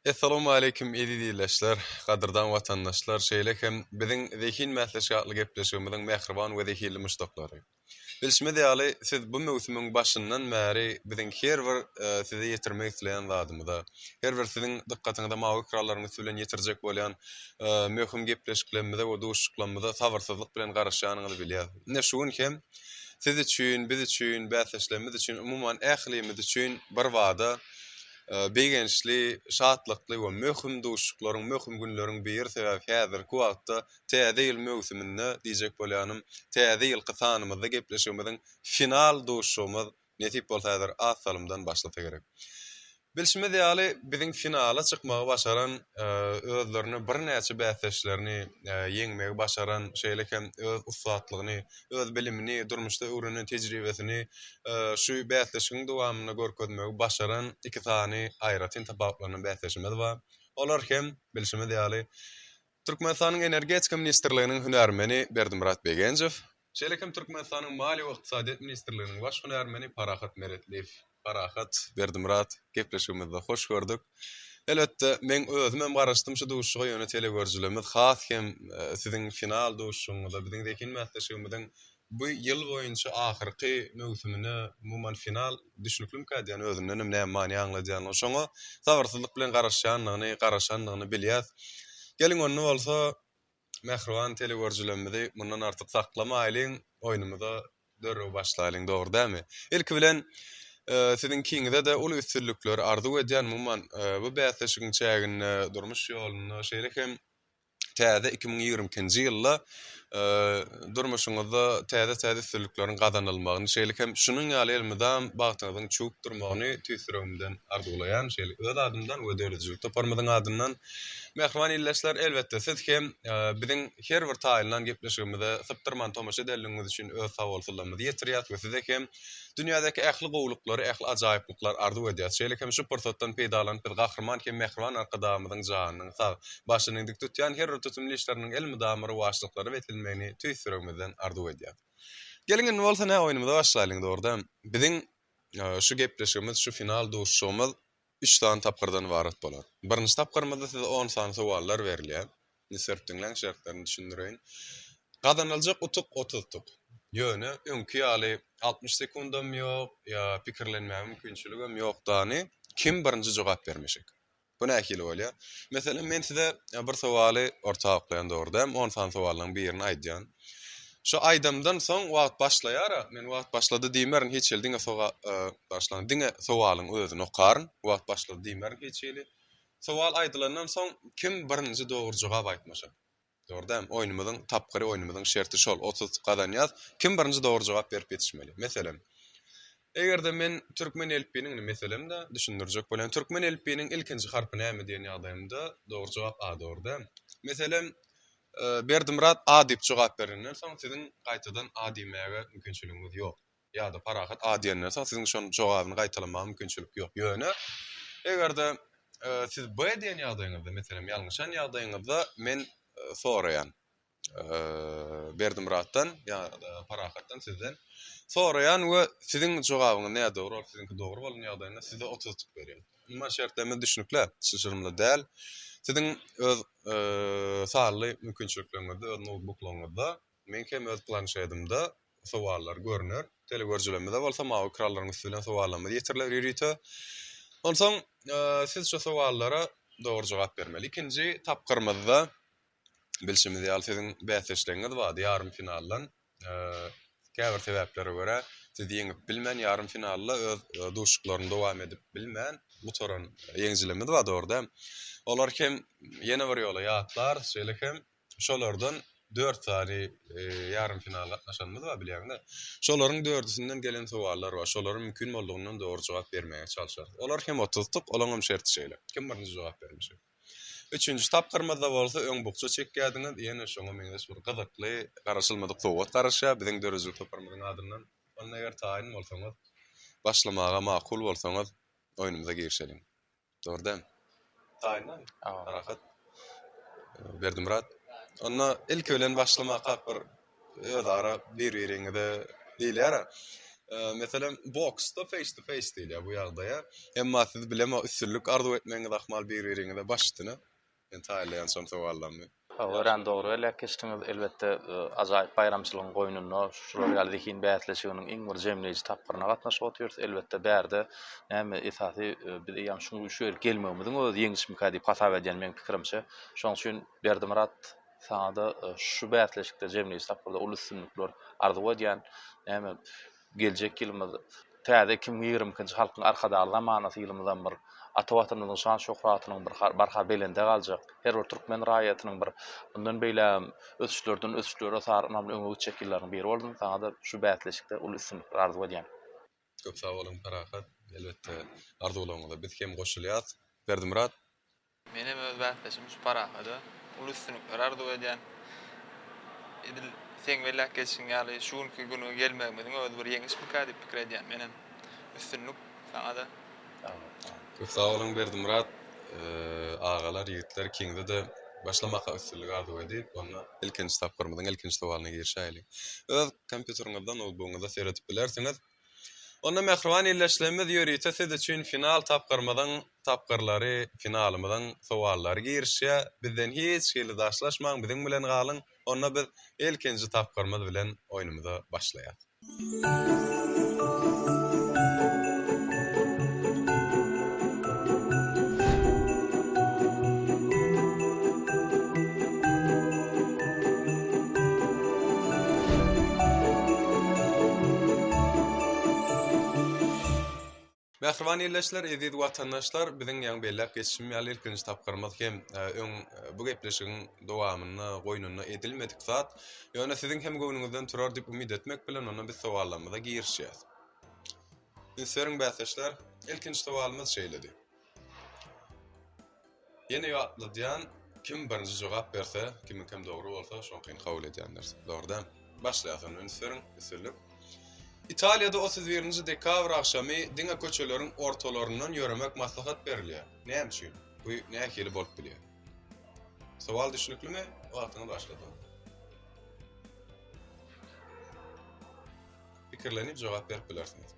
Essalawmaleýkim eziz ildeşler, gadyrdan watandaşlar, şeýle hem biziň Zehin bäsleşigi atly gepleşigimiziň mähriban we zehinli muşdaklary. Bilşimiz ýaly, siz bu möwsümiň başyndan bäri biziň her bir size ýetirmek isleýän zadymyza, her bir siziň dykgatyňyza mawy ekranlaryň üsti bilen ýetirjek bolýan möhüm gepleşiklerimize we duşuşyklarymyza sabyrsyzlyk bilen garaşýanyňyzy bilýäs. Ine şu gün hem siz üçin, biz üçin, bäsdeşlerimiz üçin, umuman ählimiz üçin birbada begençli, şatlykly we möhüm duşuşyklaryň, möhüm günleriň biri, sebäbi häzirki wagtda Täze ýyl möwsüminde diýjek bolýanym, Täze ýylky sanymyzda gepleşigimiziň final duşuşygymyz nesip bolsa häzir az salymdan başlasa gerek. Bilşimiz ýaly, biziň finala çykmagy başaran, özlerine birnäçe bäsdeşlerini ýeňmegi başaran, şeýle hem öz ussatlygyny, öz bilimini, durmuşda öwrenen tejribesini şu bäsleşigiň dowamynda görkezmegi başaran iki sany aýratyn tapawutlanan bäsdeşimiz bar. Olar hem, bilşimiz ýaly, Türkmenistanyň Energetika ministrliginiň hünärmeni Berdimyrat Begenjow, şeýle hem Türkmenistanyň Maliýe we ykdysadyýet ministrliginiň baş hünärmeni Parahat Meretliýew. Parahat, Berdimyrat, gepleşigimizde hoş gördük. Elbetde, meň özümem garaşdym şu duşuşyga, ýöne telegörüjilerimiz has hem siziň final duşuşygyňyza, biziň zehin bäsleşigimiziň bu ýyl boýunça ahyrky möwsümine, umuman final düşnüklimika diýýän, özündenem näme many aňladýanyny, şoňa sabyrsyzlyk bilen garaşýandygyny, garaşandygyny bilýäs. Geliň onda bolsa, mähriban telegörüjilerimizi mundan artyk saklamaýlyň, oýnumyza derrew başlaýlyň, dogry dälmi? Ilki bilen, siziň ikiňize-de uly üstünlikleri arzuw edýän, umuman, bu bäsleşigiň çäginde, durmuş ýolunda, şeýle hem täze 2022-nji ýylda durmuşyňyzda täze-täze üstünlikleriň gazanylmagyny, şeýle hem şunuň ýaly elmydam bagtyňyzyň çüwüp durmagyny tüýs ýüregimden arzuwlaýan, şeýle öz adymdan we döredijilik toparymyzyň adyndan. Mähriban ildeşler, elbetde, siz hem biziň her bir taýynlan gepleşigimize sypdyrman tomaşa edenligiňiz üçin öz sagbolsunlarymyzy ýetirýäs we size hem dünýädäki ähli gowulyklary, ähli ajaýyplyklary arzuw edýäs. Şeýle hem şu pursatdan peýdalanyp biz Gahryman hem mähriban Arkadagymyzyň janynyň sag, başyny dik tutýan her bir tutumly işleriniň elmydama rowaçlyklara beslenmegini tüýs ýüregimizden arzuw edýäs. Geliň indi bolsa nä oýnumyza başlaýlyň dogrudan. Biziň şu gepleşigimiz, şu final duşuşygymyz üç sany tapgyrdan ybarat bolar. Birinji tapgyrymyzda size on sany sowallar berilýär. Üns berip diňläň, şertlerini düşündireýin. Gazanyljak utuk 30 utuk. Ýöne öňki ýaly 60 sekundam ýok, ýa pikirlenmäge mümkinçiligem ýok dany kim birinji jogap bermeşek. Bu nähili bolýar? Meselem, men size bir sowaly orta oklaýan dogry dämi? On sany sowallaryň birini aýdýan. Şo aýdamdan soň wagt başlaýar-a, men wagt başlady diýmerin hiç hili diňe soga başlan diňe sowalyň özüni okaryn, wagt başlady diýmerin hiç hili. Sowal aýdylandan soň kim birinji dogry jogap aýtmaşa. Dogry dämi? Oýnumyzyň tapgyry, oýnumyzyň şerti şol. 30 gazanýas. Kim birinji dogry jogap berip ýetişmeli. Meselem, eger-de men türkmen elipbiýiniň, indi meselem-de, düşündirjek bolýan, türkmen elipbiýiniň ilkinji harpy näme diýen ýagdaýymda dogry jogap A dogry dämi? Meselem, Berdimyrat A diýip jogap berenden soň siziň gaýtadan A diýmäge mümkinçiligiňiz ýok. Ýa-da Parahat A diýenden soň siziň şonuň jogabyny gaýtalamaga mümkinçilik ýok. Ýöne, eger-de siz B diýen ýagdaýyňyzda, meselem, ýalňyşan ýagdaýyňyzda men soraýan Berdimyratdan ýa-da Parahatdan sizden soraýan we siziň jogabyňyz nädogry bolup, siziňki dogry bolan ýagdaýynda size 30 utuk berýän. Umuman şertlerimiz düşnükli, çylşyrymly däl. Siziň öz sanly mümkinçilikleriňizde, öz noutbuklaryňyzda, meňki hem öz planşetimde sowallar görner. Telegörüjilerimize bolsa mawy ekranlaryň üsti bilen sowallarymyz ýetiriler ýörite. Onsoň siz şu sowallara dogry jogap bermeli. Ikinji tapgyrymyzda bilşimiz ýaly siziň bäsdeşligiňiz bardy ýarym finaldan. Käbir sebäplere görä siz ýeňip bilmän ýarym finalda öz duşuşyklaryny dowam edip bilmän gutaran ýeňijilerimiz bar dogry däl. Olar hem ýene bir ýola ýatlarys şeýle hem Şolardan dört sany ýarym finala gatnaşanymyz bar bilýäňdä. Şolaryň dördüsinden gelen sowallar bar. Şolara mümkin boldugyndan dogry jogap bermäge çalşarys. Olar hem 30 utuk, olaňam şerti şeýle. Kim birinji jogap bermişek. Üçünji tapgyrymyzda bolsa öň bukja çekýärdiňiz, ýene şoňa meňzeş bir gyzykly, garaşylmadyk sowgat garaşýar biziň döredijilik toparymyzyň adyndan. Onda eger taýyn bolsaňyz, başlamaga makul bolsaňyz, oýnumyza girişeliň. Dogry däl. Taýynmy? Rahat. Berdimyrat. Onda ilki bilen başlamakak bir özara bir-biriňize diýilýär-ä. Meselem, boksda face to face diýilýär bu ýagdaýa. Emma siz bilemok üstünlik arzuw etmegiňiz ahmal bir-biriňize baş üstüne. Men taýynlaýançam sowallarymy. Hawa, örän dogry belläp geçdiňiz. Elbetde, ajaýyp baýramçylygyň goýnunda şular ýaly zehin bäsleşiginiň iň bir jemleýji tapgyryna gatnaşyp otyrys. Elbetde, bärde näme esasy biz eýýäm şu şu ýere gelmegimiziň özi ýeňişmikä diýip hasap edýän meň pikirimçe. Şonuň üçin Berdimyrat saňa-da şu bäsleşikde jemleýji tapgyrda uly üstünlikler arzuw edýän. Näme geljek ýylymyz täze 2022-nji Halkyň Arkadagly zamanasy ýylymyzam bir ata Watanymyzyň şan-şöhratynyň bir barha belende galjak, her bir türkmen raýatynyň bir mundan beýlägem ösüşlerden ösüşlere sary ynamly öňe gitjek ýyllaryň biri bolsun. Saňa-da şu bäsleşikde uly üstünlikler arzuw edýän. Köp sag boluň Parahat. Elbetde arzuwlaryňyza biz hem goşulýas. Berdimyrat. Menem öz bäsdeşim şu Parahada uly üstünlikler arzuw edýän. Edil seň belläp geçişiň ýaly şu günki güne gelmegimiziň özi bir ýeňişmikä diýip pikir edýän menem. Üstünlik saňa-da. Köp sag boluň Berdimyrat agalar ýigitler ikiňize-de başlamaka üstünlik arzuw edip onda ilkinji tapgyrymyzyň ilkinji sowalyna girişäýeliň. Öz kompýuteriňizde noutbugyňyzda seredip bilersiňiz. Onda mähriban ildeşlerimiz ýörite siz üçin final tapgyrymyzyň tapgyrlary, finalymyzyň sowallary girişýär. Bizden hiç hili daşlaşmaň, biziň bilen galyň. Onda biz ilkinji tapgyrymyz bilen oýnumyza başlaýas. Mähriban ildeşler, eziz watandaşlar, biziň ýaňy belläp geçişim ýaly ilkinji tapgyrymyz hem öň bu gepleşigiň dowamynda goýnunda edilmedik zat. Ýöne siziň hem göwnüňizden turar diýip umyt etmek bilen onda biz sowallarymyza girişýäs. Üns beriň bäsdeşler, ilkinji sowalymyz şeýledi. Ýene ýatladýan, kim birinji jogap berse, kimiňkem dogry bolsa, şoňkyny kabul edýändiris. Dogry däl? Başlaýas onda, üns beriň, üstünlik. Italiýada 31-nji dekabr agşamy diňe köçeleriň ortalaryndan ýöremek maslahat berilýär. Näme üçin? Bu nähili bolup bilýär? Sowal düşnüklimi? Wagtyňyz başlady. Pikirlenip jogap berip bilersiňiz.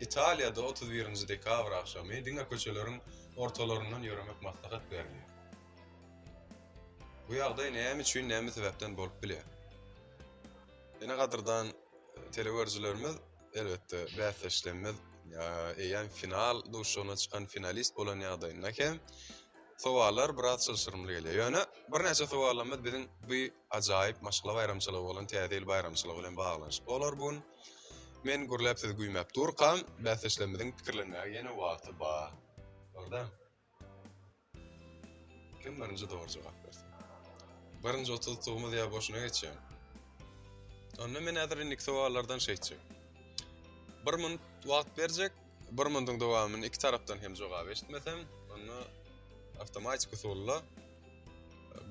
Italiýada 31-nji dekabr agşamy diňe köçeleriň ortalaryndan ýöremek maslahat berilýär. Bu ýagdaý näme üçin, näme sebäpden bolup bilýär? Ýene gadyrdan telegörüjilerimiz, elbetde bäsdeşlerimiz eýýäm final duşuşygyna çykan finalist bolan ýagdaýynda hem sowallar biraz çylşyrymly gelýär. Ýöne birnäçe sowallarymyz biziň bu ajaýyp maşgala baýramçylygy bolan Täze ýyl baýramçylygy bilen baglanyşykly bolar bu gün. Men gürläp sizi güýmäp durkam, bäsdeşlerimiziň pikirlenmäge ýene wagty bar. Dogry dälmi? Kim birinji dogry jogap berse. Birinji 30 utugymyz ýa boşuna geçýär. Onda men häzir indiki sowallardan şeýtjek. Bir minut wagt berjek, bir minutyň dowamynda iki tarapdan hem jogap eşitmesem, onda awtomatik usulda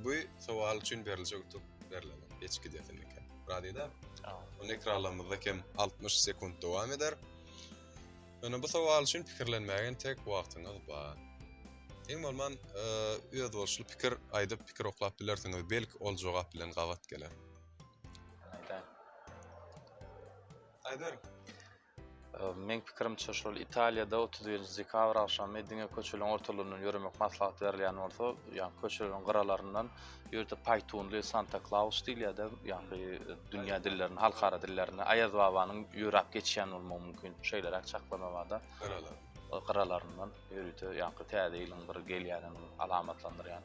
Bu sowal üçin beriljek utuk berlenok. Geçip gidýär seniňki. Razy däl? Onda ekranlarymyzda kem 60 sekunt dowam eder. Ýöne bu sowal üçin pikirlenmäge entek wagtyňyz bar. Iň bolman özboluşly pikir aýdyp, pikir oklap bilersiňiz. Belki ol jogap bilen gabat geler. Aýdaýyn. Aýdar. Meň pikirimçe şol Italiýada 31-nji dekabr agşamy diňe köçeleriň ortalaryndan ýöremek maslahat berilýän bolsa, ýagny köçeleriň gyralaryndan ýörite paýtunly Santa Klaus diýilýär-de, ýagny dünýä dillerinde, halkara dillerinde Aýaz babanyň ýöräp geçýän bolmagy mümkin. Şeýleräk çaklama bar-da. Gyralar. Gyralaryndan ýörite ýagny täze ýylyň bir gelýänini alamatlandyrýan.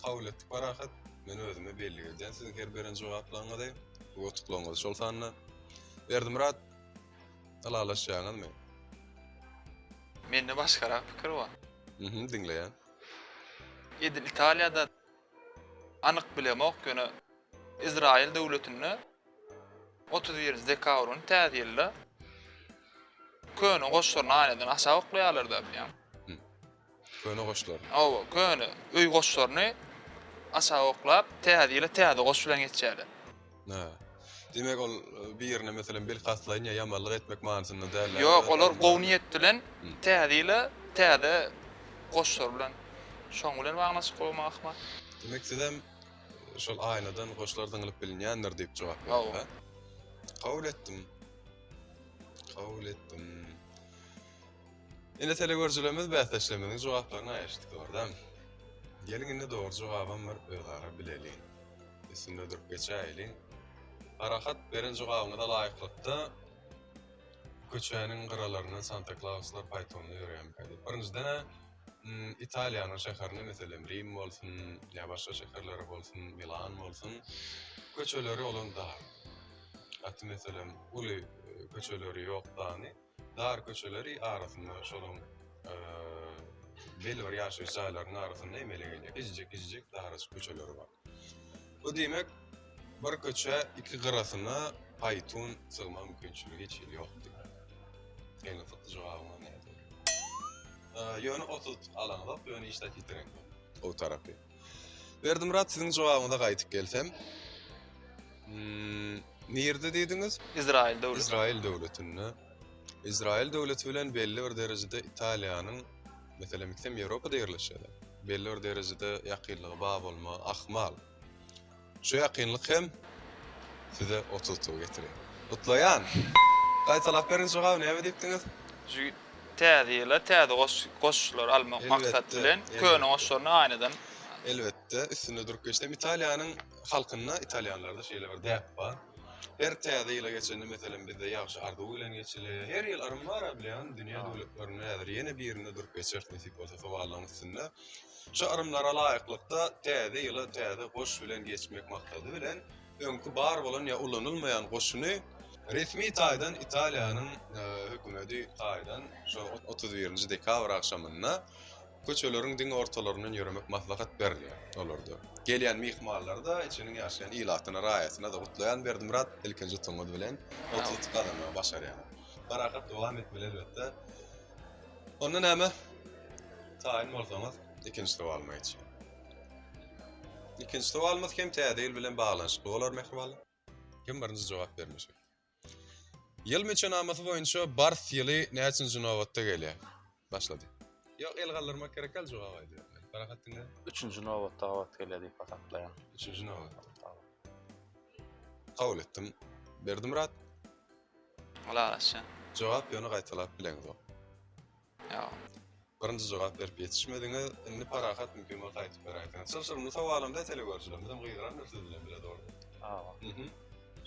Kabul etdik Parahat. Men özüme bellik edýän siziň her beren jogaplaryňyzy we utuklaryňyzy şol sanda. Berdimyrat, ylalaşýaňyzmy? Mende başgarak pikir bar. Mhm, diňleýän. Edil Italiýada anyk bilemok, ýöne Izraýyl döwletinde 31 dekabr güni täze ýylda köne goşlaryny aýnadan aşak oklaýarlar-da, bilýäň. Köne goşlaryny. Hawa, köne öý goşlaryny aşak oklap, täze ýyla täze goş bilen geçýärler. Hä. Diýmek, ol birine, meselem, bilkastlaýyn ýa ýamanlyk etmek manysynda däl. Ýok, olar gowy niýet bilen täze ýyla täze goşlar bilen, şoň bilen baglanyşykly bolmagy ahmal. Diýmek, sizem şol aýnadan goşlar zyňylyp bilinýändir diýip jogap berdiňiz, hä? Kabul etdim. Kabul etdim. Ine telegörüjilerimiz bäsdeşlerimiziň jogaplaryny aýyşdyk dogrudan. Geliň indi dogry jogabam bir özara bileliň. Üstünde durup geçäýeliň. Parahat beren jogabyňyza laýyklykda köçäniň gyralaryndan Santa Klauslar paýtunly ýörýärmikä diýip. Birinjiden-ä Italiýanyň şäherinde meselem Rim bolsun ýa başga şäherleri bolsun, Milan bolsun, köçeleri olan dar. Gaty meselem uly köçeleri ýok dany. Dar köçeleri arasynda şolaň belli bir ýaşaýyş jaýlarynyň arasynda emele gelýär. Kiçijek-kiçijek darajyk köçeleri bar. Bu diýmek, bir köçe iki gyrasyna paýtun sygma mümkinçiligi hiç hili ýok diýmek. Ýene sypdy jogabyňyz nädogry. Ýöne 30 alaňzok, ýöne işläp ýitireňzok. O tarapy. Berdimyrat siziň jogabyňyza gaýdyp gelsem, nirde diýdiňiz? Izrail döwleti. Izrail döwletinde. Izrail döwleti bilen belli bir derejede Italiýanyň, meselem, ikisem Ýewropada ýerleşýär. Belli bir derejede ýakynlygy bar bolmagy ahmal. Şu ýakynlyk hem size 30 utugy getirýär. Gutlaýan! Gaýtalap beriň jogaby näme diýipdiňiz? Şu täze ýyla täze goşgular almak maksat bilen köne goşgularyny aýnadan. Elbetde, üstünde durup geçsem, Italiýanyň halkynda, italýanlarda şeýle bir däp bar. Her täze ýyla geçende, meselem, bizde ýagşy arzuw bilen geçilýär. Her ýyl yrym bar-a bilýän, dünýä döwletlerinde häzir ýene birinde durup geçeris nesip bolsa sowallaryň üstünde. Şu yrymlara laýyklykda täze ýyla täze goş bilen geçmek maksady bilen öňki bar bolan ýa ulanylmaýan goşuny resmi taýdan Italiýanyň hökümedi taýdan şo 31-nji dekabr agşamynda köçeleriň diňe ortalaryndan ýöremek maslahat berilýär olarda. Gelýän myhmanlary-da, içiniň ýaşaýan ilatyna, raýatyna-da gutlaýan Berdimyrat ilkinji utugyňyz bilen 30 utuk gazanmagy başarýaňyz. Parahat dowam etmeli elbetde. Onda näme? Taýyn bolsaňyz, ikinji sowalyma geçýän. Ikinji sowalymyz hem täze ýyl bilen baglanyşykly bolar, mähribanlar. Kim birinji jogap bermejek? Ýyl müçenamasy boýunça bars ýyly näçinji nobatda gelýär? Başlady. Ýok, el galdyrmak gerek däl, jogap aýdýar. Parahat diňle. Üçünji nobatda gabat gelýär diýip hasaplaýan. Üçünji nobatda. Kabul etdim. Berdimyrat. Ylalaşýan. Jogap ýöne gaýtalap bileňzok. Ýok. Birinji jogap berip ýetişmediňiz. Indi Parahat mümkin bolsa aýdyp beräýseňiz. Çylşyrymly sowalam-da telegörüjilerimiz hem gygyrandyr siz bilen bile dogry. Hawa.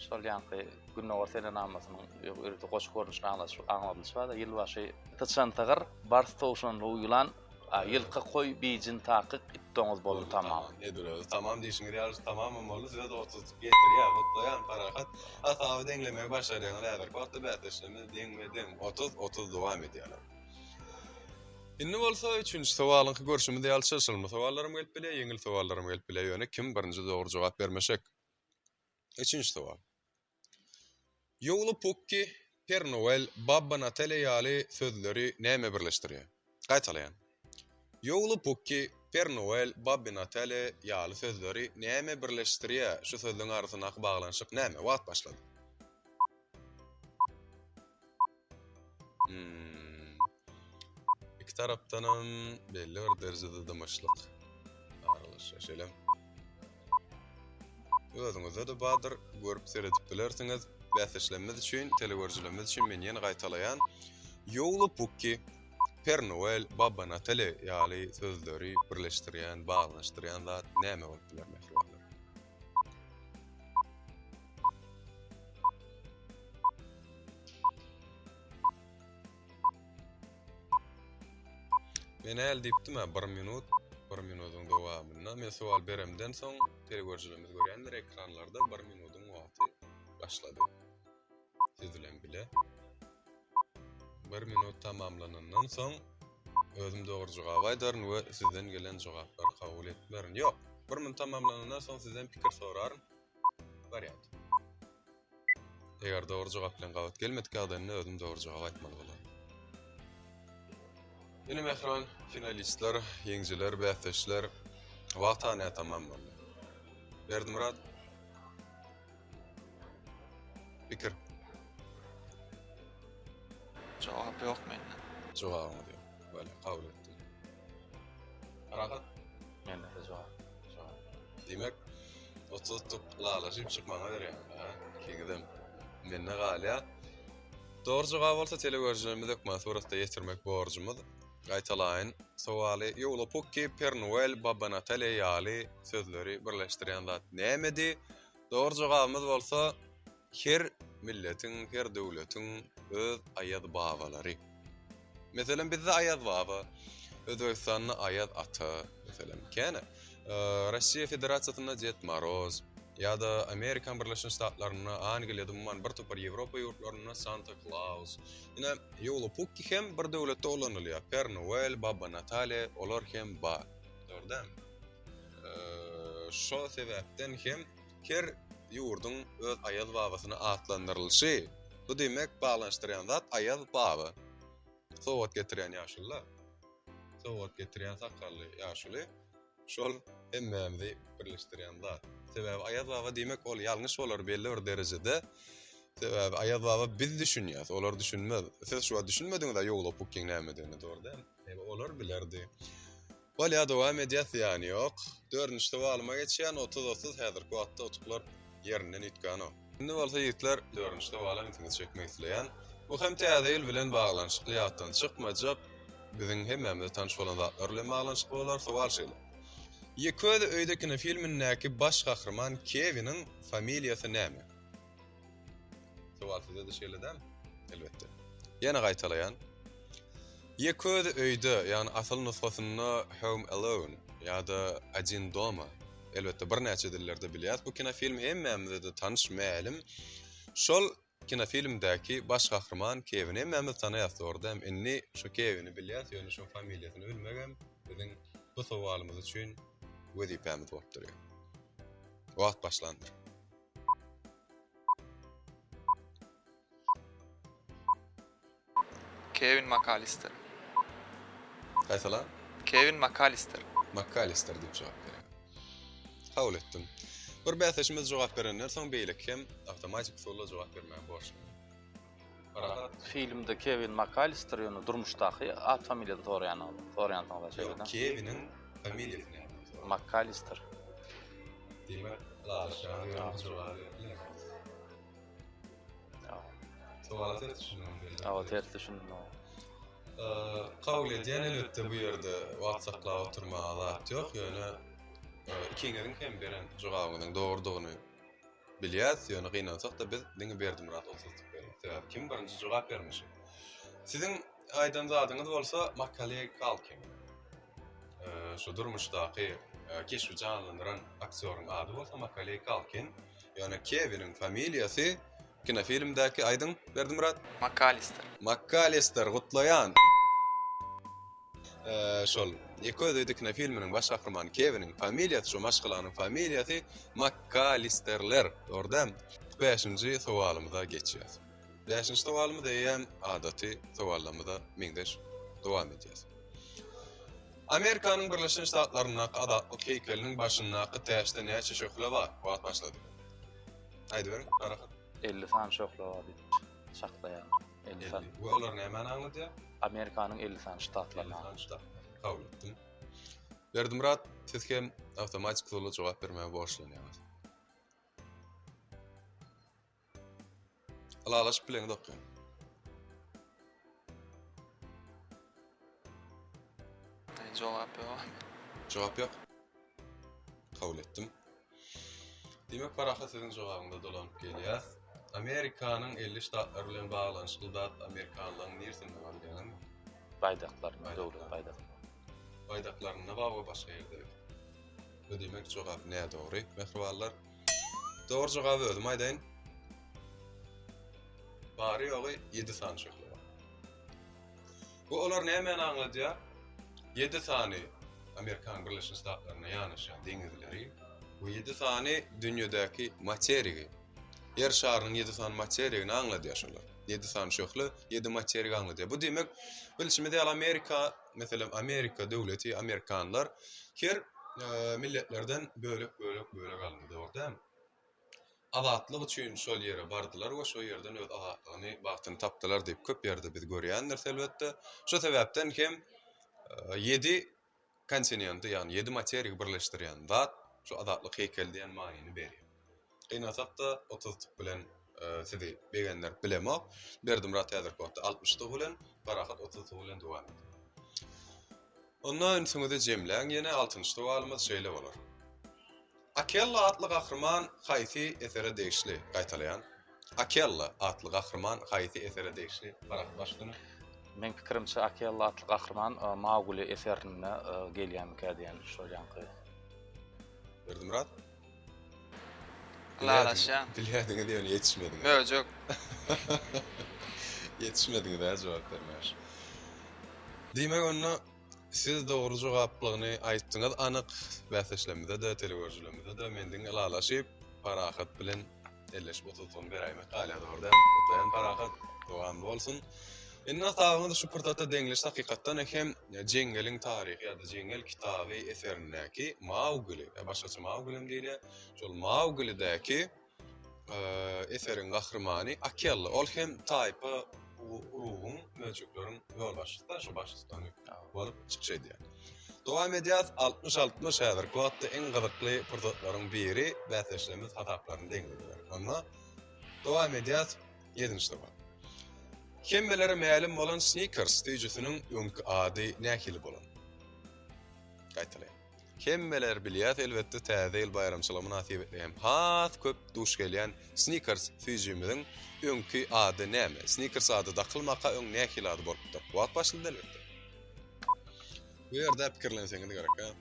Şol ýaňky Gündogar senenamasynyň ýörite goşgy görnüşinde aňladylyşy bar-da, ýylbaşy syçan sygyr, bars towşanly ýylan, ýylky koý bijin takyk, it doňuz boldy tamam. Edil özi tamam diýşiňiz ýaly tamamam boldy size-de 30 getirýär gutlaýan Parahat. Hasaby deňlemegi başarýaňyz häzirki wagtda bäsdeşlerimiz deňme-deň 30, 30 dowam edýärler. Indi bolsa üçünji sowalyňky görşümiz ýaly çylşyrymly sowallaram gelip bilýär, ýeňil sowallaram gelip bilýär, ýöne kim birinji dogry jogap bermeşek. Üçünji sowal. Ýowlupukki, Per Noel, Babba Natale ýaly sözleri näme birleşdirýär? Gaýtalaýan. Ýowlupukki, Per Noel, Babbi Natale ýaly sözleri näme birleşdirýär? Şu sözleň arasyndaky baglanyşyk näme? Wagt başlady. Hmm. Iki tarapdanam belli bir derejede dymyşlyk aralaşýar. Şeýle. Özüňizde-de bardyr, görüp seredip bilersiňiz. Bäsdeşlerimiz üçin, telegörüjilerimiz üçin men ýene gaýtalaýan. Ýowlupukki, Per Noel, Baba Natale ýaly sözleri birleşdirýän, baglanyşdyrýan zat näme bolup biler mähribanlar? Men äl diýipdim-ä, bir minut, bir minudyň dowamynda men sowal beremden soň telegörüjilerimiz görýändir ekranlarda bir minudyň wagty başlady. Siz bilen bile. Bir minut tamamlanandan soň özüm dogry jogaby aýdaryn we sizden gelen jogaplary kabul etmerin. Ýok, bir minut tamamlanandan soň sizden pikir soraryn. Wariant. Eger dogry jogap bilen gabat gelmedik ýagdaýynda özüm dogry jogap aýtmaly bolaryn. Ine mähriban finalistler, ýeňjiler, bäsdeşler, wagt hany tamam boldy. Berdimyrat Pikir. Jogap ýok mende. Jogabyňyz ýok. Bolýar, kabul etdim. Rahat? Mende-de jogap. Jogap. Diýmek, 30 utuk ylalaşyp çykmagyňa berýän, ha? Ikiňizem mende galýar. Dogry jogaby bolsa telegörüjilerimize hökman suratda ýetirmek borjumyz. Gaýtalaýyn, sowaly Ýowlopukki, Pernuel, Baba Nataliýa ýaly sözleri birleşdirýän zat nämedi? Dogry jogabymyz bolsa her milletiň, her döwletiň öz Aýaz babalary. Meselem, bizde Aýaz baba, Özbegistanda Aýaz ata, meselem, kän-ä. Russiýa Federasiýasynda Ded Moroz, ýa-da Amerikan Birleşen Ştatlarynda, Angliýada, umuman bir topar Ýewropa ýurtlarynda Santa Klaus. Ine, Ýowlopukki hem bir döwletde ulanylýar. Per Noel, Baba Natale, olar hem bar. Dogry dälmi? Şo sebäpden hem her ýurduň öz Aýaz babasyny atlandyrylyşy, bu diýmek, baglanyşdyrýan zat Aýaz baba. Sowgat getirýän ýaşuly-da. Sowgat getirýän sakgally ýaşuly. Şol hemmämizi birleşdirýän zat. Sebäbi Aýaz baba diýmek ol ýalňyş bolar belli bir derejede. Sebäbi Aýaz baba biz düşünýäs, olar düşünmez. Siz şu wagt düşünmediňiz-ä Ýowlopukkiň nämedigini, dogry dälmi? Ýa olar bilerdi. Bolýa dowam edýäs zyýany ýok. Dördünji sowalyma geçýän 30-30 häzirki wagtda utuklar ýerinden üýtgänok. Indi bolsa ýigitler dördünji sowala ünsüňizi çekmek isleýän. Bu hem täze ýyl bilen baglanyşykly ýatdan çykmajak biziň hemmämize tanyş bolan zatlar bilen baglanyşykly bolar. Sowal şeýle. Ýeke özi öýde kinofilmindäki baş gahryman Kewiniň familiýasy näme? Sowal size-de şeýle dälmi? Elbetde. Ýene gaýtalaýan. Ýeke özi öýde, ýagny asyl nusgasynda Home Alone ýa-da Odin doma. Elbetde birnäçe dillerde bilýäris. Bu kinofilm hemmämize-de tanyş, mälim. Şol kinofilmdäki baş gahryman Kewini hemmämiz tanaýas, dogry dälmi? Indi şu Kewini bilýäris, ýöne şoň familiýasyny bilmegem biziň bu sowalymyz üçin wezipämiz bolup durýar. Wagt başlandyr. Kewin Makalister. Gaýtala. Kewin Makalister. Makalister diýip jogap berýär. Kabul etdim. Bir bäsdeşimiz jogap berenden soň beýleki hem awtomatik usulda jogap bermäge borçly. Parahat. Filmde Kewin Makalister ýöne durmuşdaky at familiýasyny soraýan soraýansyňyz şeýle. Ýok, Kewiniň familiýasy näme? Makalister. Diýmek, ylalaşýaňyz ýöne bu jogaby berip bileňok. Sowala ters düşündiň belli. Hawa, ters düşündim. Kabul edýän elbetde bu ýerde wagt saklap oturmaga zat ýok, ýöne ikiňiziň hem beren jogabyňyzyň dogrudygyny Bilýäs, ýöne gynansak-da biz diňe Berdimyrat otuzlyk berýäs. Sebäbi kim birinji jogap bermişi. Siziň aýdan zadyňyz bolsa Makaley Kalkin. Şu durmuşdaky keşbi janlandyran aktýoryň ady bolsa Makaley Kalkin. Ýöne Kewiniň familiýasy kinofilmdäki aýdyň Berdimyrat? Makkalister. Makkalister, gutlaýan. Şol Ýeke özi öýde kinofilminiň baş gahrymany Kewiniň familiýasy, şo maşgalanyň familiýasy Makkalisterler. Dogry dälmi? Bäşinji sowalymyza geçýäs. Bäşinji sowalymyz eýýäm adaty sowallarymyza meňzeş dowam edýäs. Amerikanyň Birleşen Ştatlaryndaky Azatlyk heýkeliniň başyndaky täçde näçe şöhle bar? Wagt başlady. Aýdyberiň, Parahat. 50 sany şöhle bar diýip çaklaýan. 50 sany. We olar nämäni aňladýar? Amerikanyň 50 sany ştatlaryny. 50 sany ştat. Kabul etdim. Berdimyrat, siz hem awtomatik usulda jogap bermäge borçlanýaňyz. Ylalaşyp bileňizok ýöne. Jogap ýok. Jogap ýok. Kabul etdim. Diýmek, Parahat siziň jogabyňyza dolanyp gelýäs. Amerikanyň 50 ştatlary bilen baglanyşykly zat amerikanlaryň niresinde bar bilýäňizmi? Baýdaklarynda, döwlet baýdaklarynda. Baýdaklarynda bar we başga ýerde ýok. Bu diýmek jogap nädogry, mähribanlar. Dogry jogaby özüm aýdaýyn. Bary-ýogy 7 sany şöhle bar. Bu olar nämäni aňladýar? 7 sany Amerikan Birleşen Ştatlaryna ýanaşýan deňizleri we 7 sany dünýedäki materigi. Ýer şarynyň 7 sany materigini aňladýar şolar. 7 sany şöhle 7 materigi aňladýar. Bu diýmek, bilşimiz ýaly Amerika, meselem Amerika döwleti, amerikanlar her e, milletlerden bölek-bölek bölek alyndy, dogry dälmi? Azatlyk üçin şol ýere bardylar we şo ýerden öz azatlygyny, bagtyny tapdylar diýip köp ýerde biz görýändiris elbetde. Şo sebäpden hem ýedi kontinenti, ýagny ýedi materigi birleşdirýän zat şu azatlyk heýkeli diýen manyny berýär. Gynansak-da 30 utuk bilen. sizi begendirip bilemok. Berdimyrat häzirki wagtda 60 utuk bilen, Parahat 30 utuk bilen dowam edýär. Onda ünsüňizi jemläň ýene altynjy sowalymyz şeýle bolar. Akella atly gahryman haýsy esere degişli? Gaýtalaýan. Akella atly gahryman haýsy esere degişli? Parahat başlanyň. Meň pikirimçe Akella atly gahryman Mawguli eserinde gelýärmikä diýen şol ýaňky. Berdimyrat? Ylalaşýan. Bilýärdiňiz ýöne ýetişmediňiz. Möjek. Ýetişmediňiz-ä jogap bermäge. Diýmek onda siz dogry jogaplygyny aýtdyňyz anyk bäsdeşlerimize-de, telegörüjilerimize-de men diňe ylalaşyp, Parahat bilen elleşip oturtgyny beräýmek galýar dogry dälmi? Gutlaýan Parahat, dowamly bolsun. Indi hasabyňyz şu pursatda deňleşdi hakykatdan hem Jeňňeliň taryhy ýa-da Jeňňel kitaby eserindäki Mawgli, ýa başgaça Mawgli hem diýilýär, şol Mawglidäki eseriň gahrymany Akella. Ol hem taýpa urugyň, möjekleriň ýolbaşçysy, şu baştutany bolup çykyş edýär. Dowam edýäs, 60 60 häzirki wagtda iň gyzykly pursatlaryň biri bäsdeşlerimiz hasaplaryny deňlediler. Onda dowam edýäs, ýedinji sowal. Hemmelere mälim bolan Snickers süýjüsiniň öňki ady nähili bolan? Gaýtalaýan. Hemmeler bilýäs elbetde täze ýyl baýramçylygy mynasybetli hem has köp duş gelýän Snickers süýjimiziň öňki ady näme? Snickers ady dakylmaka öň nähili ady bolupdyr? Wagt başlady elbetde. Bu ýerde pikirlenseňiz gerek ha.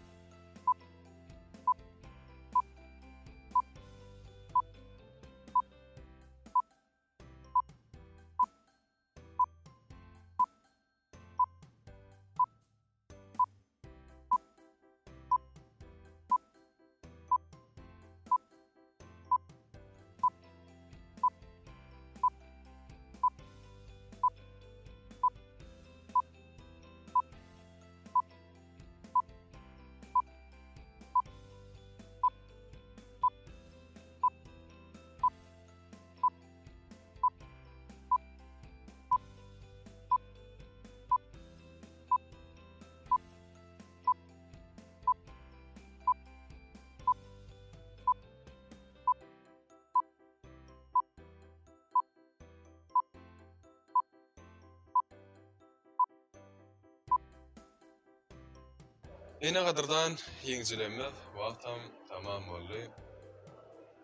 Ine gadyrdan ýeňijilerimiz wagtam tamam boldy.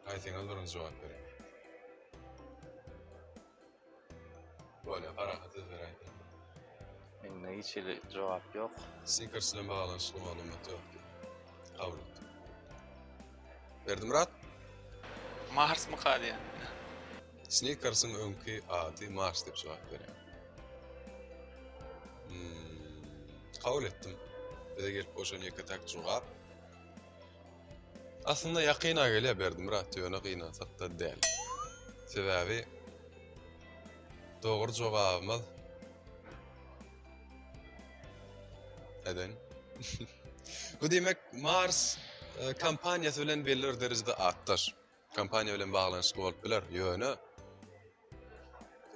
Haýsyňyz birinji jogap berer? Bolýar, Parahat siz beräýseňiz. Mende hiç hili jogap ýok. Snickers bilen baglanyşykly maglumat ýok diýip. Kabul etdim. Berdimyrat? Marsmyka diýen. Snickersiň öňki ady Mars diýip jogap berýär. Hmm, kabul etdim. Bize gelip gowşan ýeke-täk jogap. Aslynda ýakyna gelýär Berdimyrat, ýöne gynansak-da däl. Sebäbi dogry jogabymyz Eden. Bu diýmek Mars e, kompaniýasy bilen belli bir derejede atdaş. Kompaniýa bilen baglanyşykly bolup biler, ýöne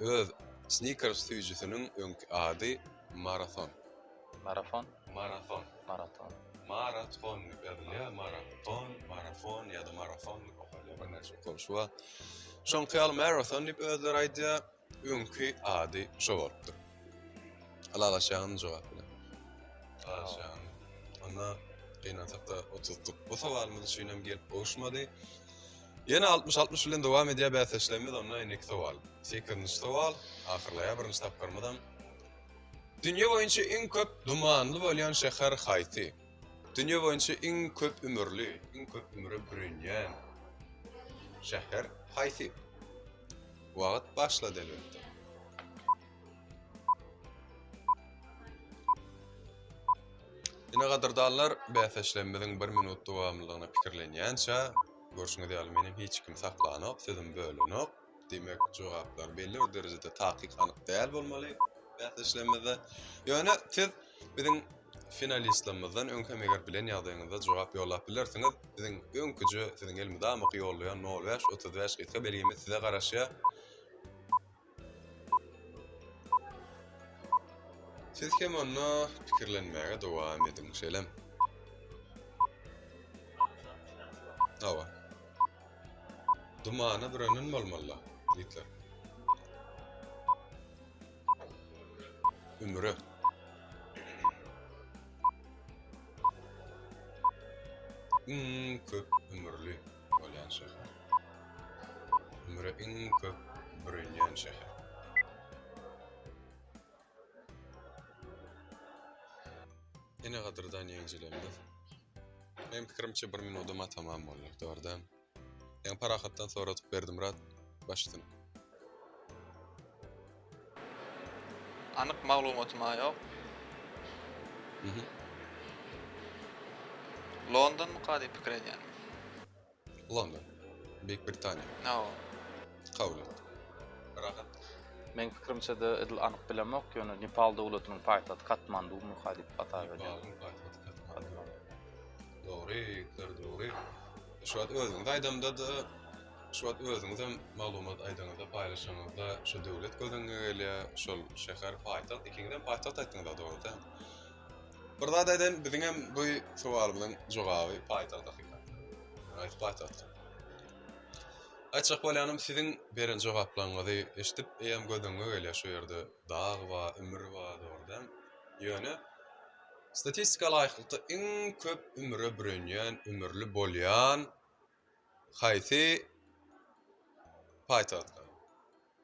öz Snickers süýjüsiniň öňki ady Marathon. Marafon? Marathon. Maraton. Marathon diýip ýazylýar. Maraton, marafon ýa-da marafon diýip okalýar. Birnäçe okalyşy bar. Şoňky ýaly marathon diýip özleri aýdýar. Öňki ady şo bolupdyr. Ylalaşýaňyzmy jogap bilen? Ylalaşýan. Onda gynansakda otuzdyk. Bu sowalymyz üçin hem gelip gowuşmady. Ýene 60-60 bilen dowam edýär bäsdeşlerimiz. Onda indiki sowal. Sekizinji sowal. Ahyrlaýar birinji tapgyrymyzam. Dünýe boýunça iň köp dumanly bolýan şäher haýsy? Dünýe boýunça iň köp ümürli, iň köp ümüre bürünýän şäher haýsy? Wagt başlady elbetde. Ine gadyrdanlar, bäsdeşlerimiziň bir minut dowamlylygyna pikirlenýänçä, görşüňiz ýaly menem hiç kimi saklanok, sözümi bölenok. Diýmek, jogaplar belli bir derejede takyk anyk däl bolmaly bäsdeşlerimizde. Ýöne siz biziň finalistlerimizden öň hem eger bilen ýagdaýyňyzda jogap ýollap bilersiňiz. Biziň öňküje siziň elmydamaky ýollaýan 05 35 gysga belgimiz size garaşýar. Siz hem onda pikirlenmäge dowam ediň, şeýlemi? Hawa. Dumana bürenen bolmaly-la. Ýigitler. Ümüre. Iň köp ümürli bolýan şäher. Ümüre iň köp bürenýän şäher. Ine gadyrdan ýeňijilerimiz. Meň pikirimçe bir minudam tamam boldy. Dogry dälmi? Ýaňy Parahatdan soradyk Berdimyrat baş üstüne. Anyk maglumatym-a ýok. Mhm. Londonmyka diýip pikir edýän. London. Beýik Britaniýa. Hawa. Kabul et. Rahat. Meň pikirimçe-de edil anyk bilemok, ýöne Nepal döwletiniň paýtagty Katmandumyka diýip hasap edýän. Nepalyň paýtagty Katmandu. Dogry, ýigitler, dogry. Şu wagt özüňiz aýdamda-da, şu wagt özüňizem maglumat aýdaňyzda, paýlaşaňyzda şu döwlet göz öňüňe gelýär, şol şäher, paýtagt, ikiňizem paýtagt aýtdyňyz-a, dogry däl? Bir zat aýdaýyn, biziňem bu sowalymyzyň jogaby paýtagt hakykatda. Haýsy paýtagt? Aýtjak bolýanym, siziň beren jogaplaryňyzy eşidip, eýýäm göz öňüňe gelýär şu ýerde dag bar, ümür bar, dogry däl? Ýöne Statistika laýyklykda iň köp ümüre bürenýän, ümürli bolýan haýsy paýtagtlar?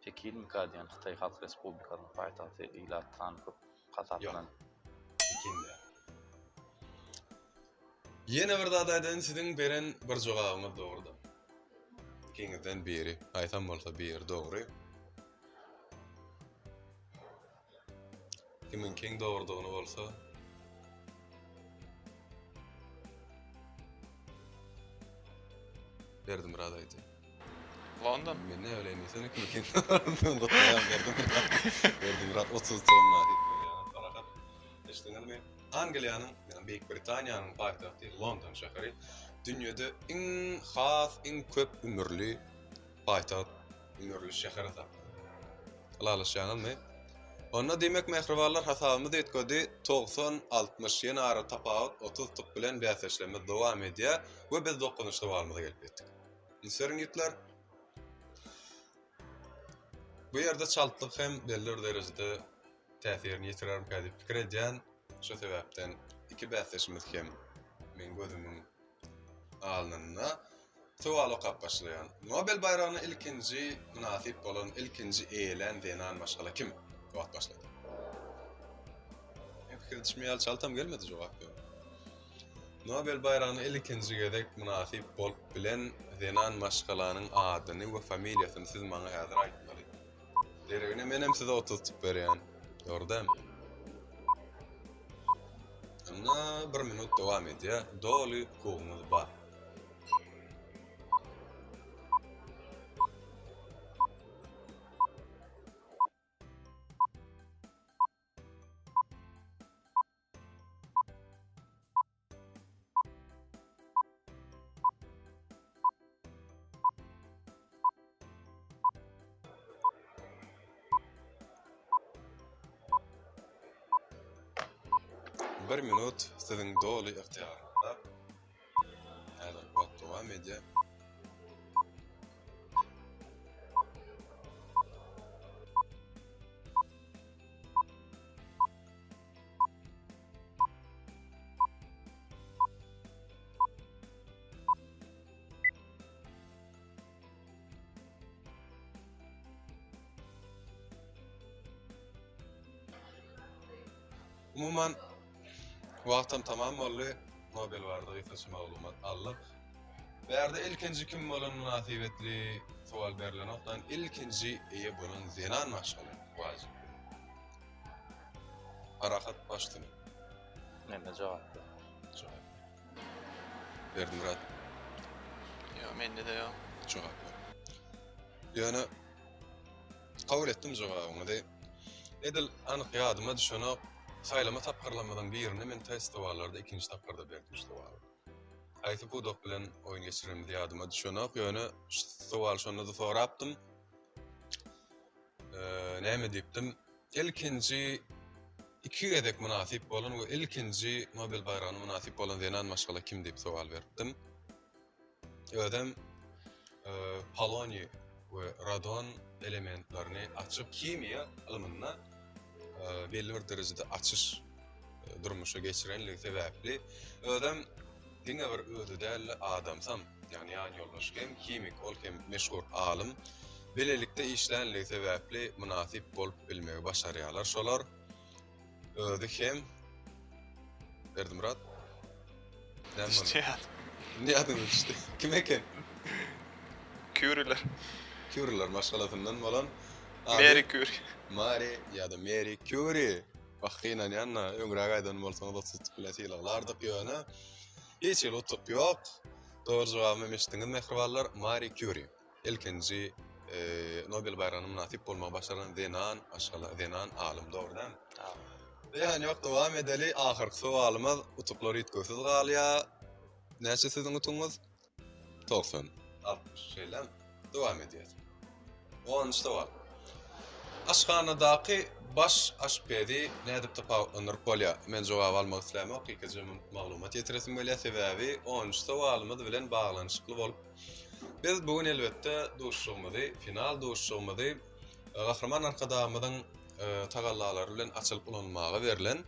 Pekinmika diýen Hytaý Halk Respublikasynyň paýtagty ilat sany köp hasaplan. Ýok. Pekin däl. Ýene bir zat aýdaýyn, siziň beren bir jogabyňyz dogrudyr. Ikiňizden biri, haýsam bolsa biri dogry. Kimiňkiň dogrudygyny bolsa Berdimyrat aýdy. London. Men näme bileýin diýsene kimiňkiň dogrudygyny gutlaýan Berdimyrat. Berdimyrat 30 tonna diýip bolýar. Parahat. Eşitdiňizmi? Angliýanyň, ýagny Beýik Britaniýanyň paýtagty London şäheri dünýede iň has iň köp ümürli paýtagt ümürli şäher hasaplanýar. Ylalaşýaňyzmy? Onda diýmek mähribanlar hasabymyz üýtgedi 90 60 ýene ara tapawut 30 utuk bilen bäsdeşligimiz dowam edýär we biz dokuzynjy sowalymyza gelip ýetdik. Üns beriň ýigitler. Bu ýerde çaltlyk hem belli bir derejede täsirini ýetirermikä diýip pikir edýän. Şu sebäpden iki bäsdeşimiz hem meň gözümiň alnynda Sowal okap başlaýan. Nobel baýragyna ilkinji mynasyp bolan, ilkinji eýelän zenan maşgala kim? Wagt başlady. Men pikir edişim ýaly çaltam gelmedi jogap ýok. Nobel baýragyna ilkinji gezek mynasyp bolup bilen zenan maşgalanyň adyny we familiýasyny siz maňa häzir aýtmaly. Deregine menem size 30 tutup berýän. Dogry dälmi? Ynha bir minut dowam edýär. Doly hukugyňyz bar. Bir minut siziň doly ygtyýaryňyzda. Häzir wagt dowam edýär. Umuman wagtam tamam boldy. Nobel barada gysgaça maglumat aldyk. Bärde ilkinji kim bolan mynasybetli sowal berlenok lan ilkinji eýe bolan zenan maşgala wajyp. Parahat baş üstüne. Mende jogap ýok. Jogap. Berdimyrat. Ýok, mende-de ýok. Jogap ýok. Ýöne kabul etdim jogabyňyzy. Edil anyk ýadyma düşenok. Saýlama tapgyrlarymyzyň birinde men test sowallarda ikinji tapgyrda berdim şu sowaly. Haýsy pudak bilen oýun geçirenimiz ýadyma düşenok, ýöne şu sowaly şonda-da sorapdym. Näme diýipdim? Ilkinji iki gezek mynasyp bolan we ilkinji Nobel baýragyna mynasyp bolan zenan maşgala kim diýip sowal beripdim. Özem Poloniý. we radon elementlerini açyp, himiýa ylmynda belli bir derejede açyş durmuşa geçirenligi sebäpli, özem diňe bir özi däl-de, adamsam, ýagny ýan ýoldaşy hem himik, ol hem meşhur alym, bilelikde işlänligi sebäpli mynasyp bolup bilmegi başarýarlar şolar. Özi hem Berdimyrat Näme boldy? Düşdi ýadyma. Indi ýadyňa düşdi. Kim eken? Kýuriler. Kýuriler maşgalasyndan bolan ady Meri Kýuri. Mari ýa-da Meri Kýuri. Wah gynanýan-da, öňräk aýdan bolsaňyz 30 utuk bilen sylaglardyk ýöne hiç hili utuk ýok. Dogry jogabymy hem eşitdiňiz mähribanlar, Mari Kýuri. Ilkinji Nobel baýragyna mynasyp bolmagy başaran zenan maşgala, zenan alym, dogry dälmi? Zyýan ýok, dowam edeli. Ahyrky sowalymyz, utuklar üýtgewsiz galýar. Näçe siziň utugyňyz? 90. 60, şeýlemi? Dowam edýäs. Onunjy sowal. Aşhanadaky baş aşpezi nädip tapawutlandyryp bolýar? Men jogaby almak islämok, ýekeje maglumat ýetiresim gelýär, sebäbi onunjy sowalymyz bilen baglanyşykly bolup Biz bu gün elbetde duşuşygymyzy, final duşuşygymyzy Gahryman Arkadagymyzyň tagallalary bilen açylyp ulanylmaga berlen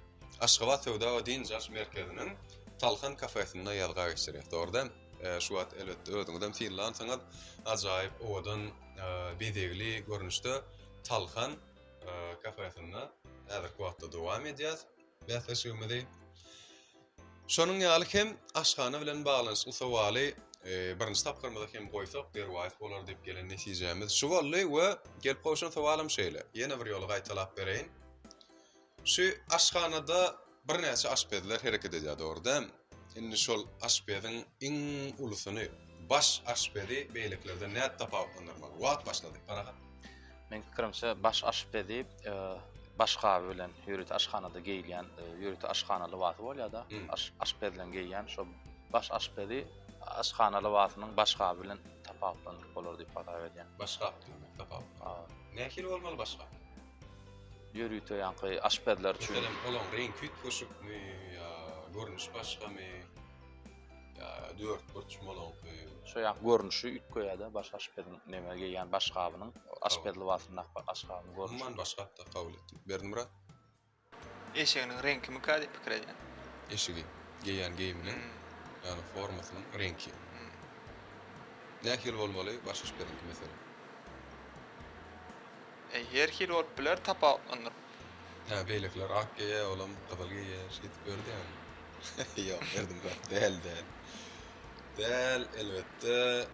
Aşgabat söwda we dynç alyş merkeziniň Talhan kafesinde ýazga geçirýäs. Dogry däl? Şu wagt elbetde özüňizem synlansyňyz, ajaýyp owadan bezegli görnüşde Talhan kafesinde häzirki wagtda dowam edýäs bäsleşigimizi. Şonuň ýaly hem aşhana bilen baglanyşykly sowaly birinji tapgyrymyza hem goýsak derwaýys bolar diýip gelen netijämiz şu boldy we gelip gowşan sowalam şeýle. Ýene bir ýola gaýtalap bereýin. Şu aşhanada birnäçe aşpezler hereket edýär, dogry dälmi? Indi şol aşpeziň iň ulusyny, baş aşpezi beýlekilerden nädip tapawutlandyrmaly? Wagt başlady, Parahat. Meň pikirimçe, baş aşpezi başgaby bilen ýörite aşhanada geýilýän ýörite aşhana lybasy bolýar-da, aşpezleň geýýän şo baş aşpezi aşhana lybasynyň başgaby bilen tapawutlandyryp bolar diýip hasap edýän. Başgap diýmek tapawutlandyryp. Nähili bolmaly başgap? Ýörite ýaňky aşpezler üçin. Meselem, olaň reňki üýtgeşikmi ýa görnüşi başgamy? Ýa dörtburçmy olaňky? Şo ýaňky görnüşi üýtgeýär-de, baş aşpeziň neme geýýän başgabynyň, aşpez lybasyndaky başgabynyň görnüşi. Umuman başgap-da kabul etdim. Berdimyrat? Eşeginiň reňkimikä diýip pikir edýän. Eşigi, geýýän geýiminiň, ýagny formasynyň reňki. Nähili bolmaly baş aşpeziňki meselem? Her hili bolup biler tapawutlandyryp. Hä beýlekiler ak geýýär olam gyzyl geýýär şeýdip ýördi ýaly. Ýok Berdimyrat däl däl. Däl elbetde.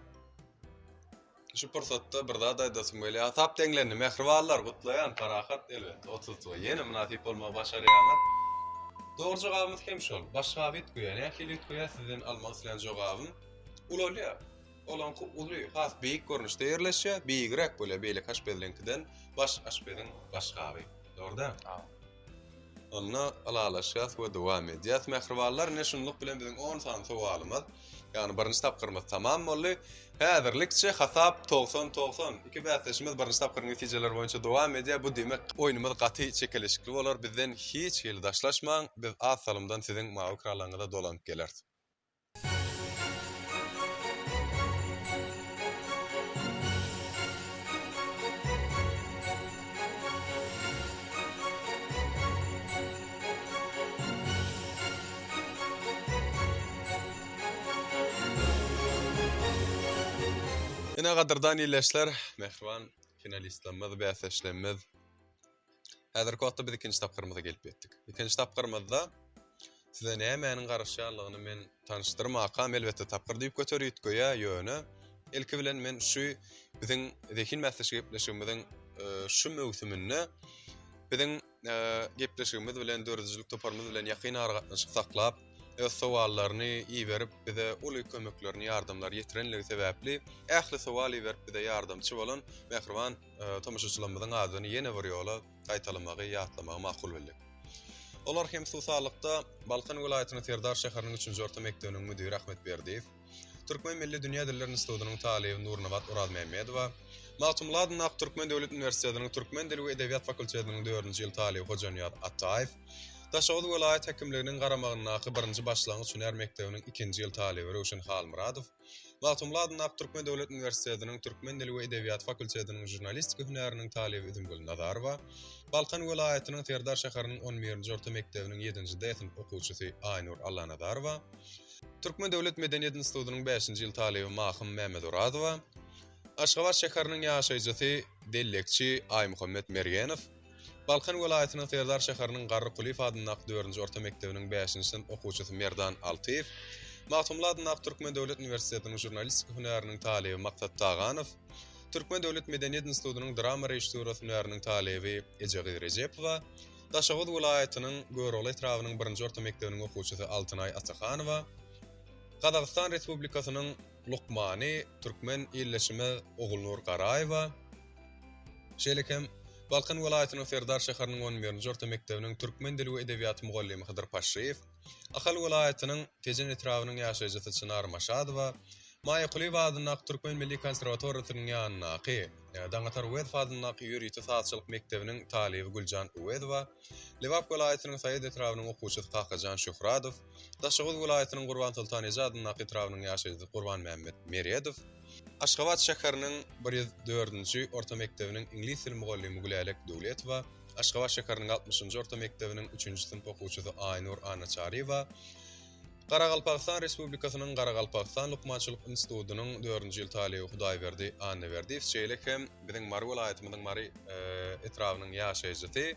Şu pursatda bir zat aýdasym gelýär. Hasap deňlendi mähribanlar gutlaýan Parahat elbetde 30 utuga ýene mynasyp bolmagy başarýaňyz. Dogry jogabymyz hem şol. Başgaby üýtgeýär. Nähili üýtgeýär sizden almak islän jogabym ulalýar. Olaňky uly, has beýik görnüşde ýerleşýär, beýigräk bolýar beýleki aşpezleňkiden baş aşpeziň başgaby. Dogry däl? Onda ylalaşýas we dowam edýäs. Mähribanlar, ine şunluk bilen biziň on sany sowalymyz, ýagny birinji tapgyrymyz tamam boldy. Häzirlikçe hasap 90 90. Iki bäsdeşimiz birinji tapgyryň netijeleri boýunça dowam edýär. Bu diýmek, oýnumyz gaty çekeleşikli bolar. Bizden hiç hili daşlaşmaň. Biz az salymdan siziň mawy ekralaryňyza dolanyp geleris. Ine gadyrdan ildeşler, mähriban finalistlerimiz, bäsdeşlerimiz. Häzirki wagtda biz ikinji tapgyrymyza gelip ýetdik. Ikinji tapgyrymyzda size nämäniň garaşýanlygyny men tanyşdyrmakam, elbetde tapgyr düýpgöter üýtgeýär, ýöne ilki bilen men şu biziň Zehin bäsleşigi gepleşigimiziň e, şu möwsüminde biziň e, gepleşigimiz bilen döredijilik toparymyz bilen ýakyn aragatnaşyk saklap, öz sowallaryny iberip bize uly kömeklerini, ýardamlary ýetirenligi sebäpli ähli sowal iberip bize ýardamçy bolan mähriban tomaşaçylarymyzyň adyny ýene bir ýola gaýtalamagy, ýatlamagy makul bildik. Olar hem hususalykda Balkan welaýatynyň Serdar şäheriniň üçünji orta mekdebiniň müdiri Ahmet Berdiýew, Türkmen milli dünýä dilleri institutynyň talyby Nurnabat Orazmämmedowa, Magtymguly adyndaky Türkmen döwlet uniwersitetiniň türkmen dili we edebiýat fakultetiniň dördünji ýyl talyby Hojanyýaz Ataýew, Daşoguz welaýat häkimliginiň garamagyndaky birinji başlangyç hünär mekdebiniň ikinji ýyl talyby Röwşen Halmyradow, Magtymguly adyndaky Türkmen döwlet uniwersitetiniň türkmen dili we edebiýaty fakultetiniň žurnalistika hünäriniň talyby Üzümgül Nazarowa, Balkan welaýatynyň Serdar şäheriniň on birinji orta mekdebiniň ýedinji D synp okuwçysy Aýnur Allanazarowa, Türkmen döwlet medeniýet institutynyň bäşinji ýyl talyby Mahym Mämmedorazowa, Aşgabat şäheriniň ýaşaýjysy, dellekçi Aýmuhammet Mergenow, Balkan welaýatynyň Serdar şäheriniň Garry Kulyýew adyndaky dördünji orta mekdebiniň bäşinji synp okuwçysy Merdan Altyýew, Magtymguly adyndaky Türkmen döwlet uniwersitetiniň žurnalistika hünäriniň talyby Maksat Taganow, Türkmen döwlet medeniýet institutynyň drama režissýurasy hünäriniň talyby Ejegyz Rejepowa, Daşoguz welaýatynyň Görogly etrabynyň birinji orta mekdebiniň okuwçysy Altynaý Atahanowa, Gazagystan Respublikasynyň lukmany türkmen ildeşimiz Ogulnur Garaýewa, şeýle hem Balkan welaýatynyň Serdar şäheriniň on birinji orta mekdebiniň türkmen dili we edebiýaty mugallymy Hydyr Paşşyýew, Ahal welaýatynyň Tejen etrabynyň ýaşaýjysy Çynar Maşadowa, Maýa Kulyýewa adyndaky Türkmen milli konserwatoriýasynyň ýanyndaky Daňatar Öwezow adyndaky ýörite sazçylyk mekdebiniň talyby Güljan Öwezowa, Lebap welaýatynyň Saýat etrabynyň okuwçysy Kakajan Şöhradow, Daşoguz welaýatynyň Gurbansoltan eje adyndaky etrabynyň ýaşaýjysy Gurbanmämmet Meredow, Aşgabat şäheriniň 104-nji orta mekdebiniň iňlis dili mugallymy Gülälek Döwletowa, Aşgabat şäheriniň altmyşynjy orta mekdebiniň üçünji synp okuwçysy Aýnur Annaçaryýewa, Garagalpagystan Respublikasynyň Garagalpagystan lukmançylyk institutynyň dördünji ýyl talyby Hudaýberdi Annaberdiýew, şeýle hem biziň Mary welaýatymyzyň Mary etrabynyň ýaşaýjysy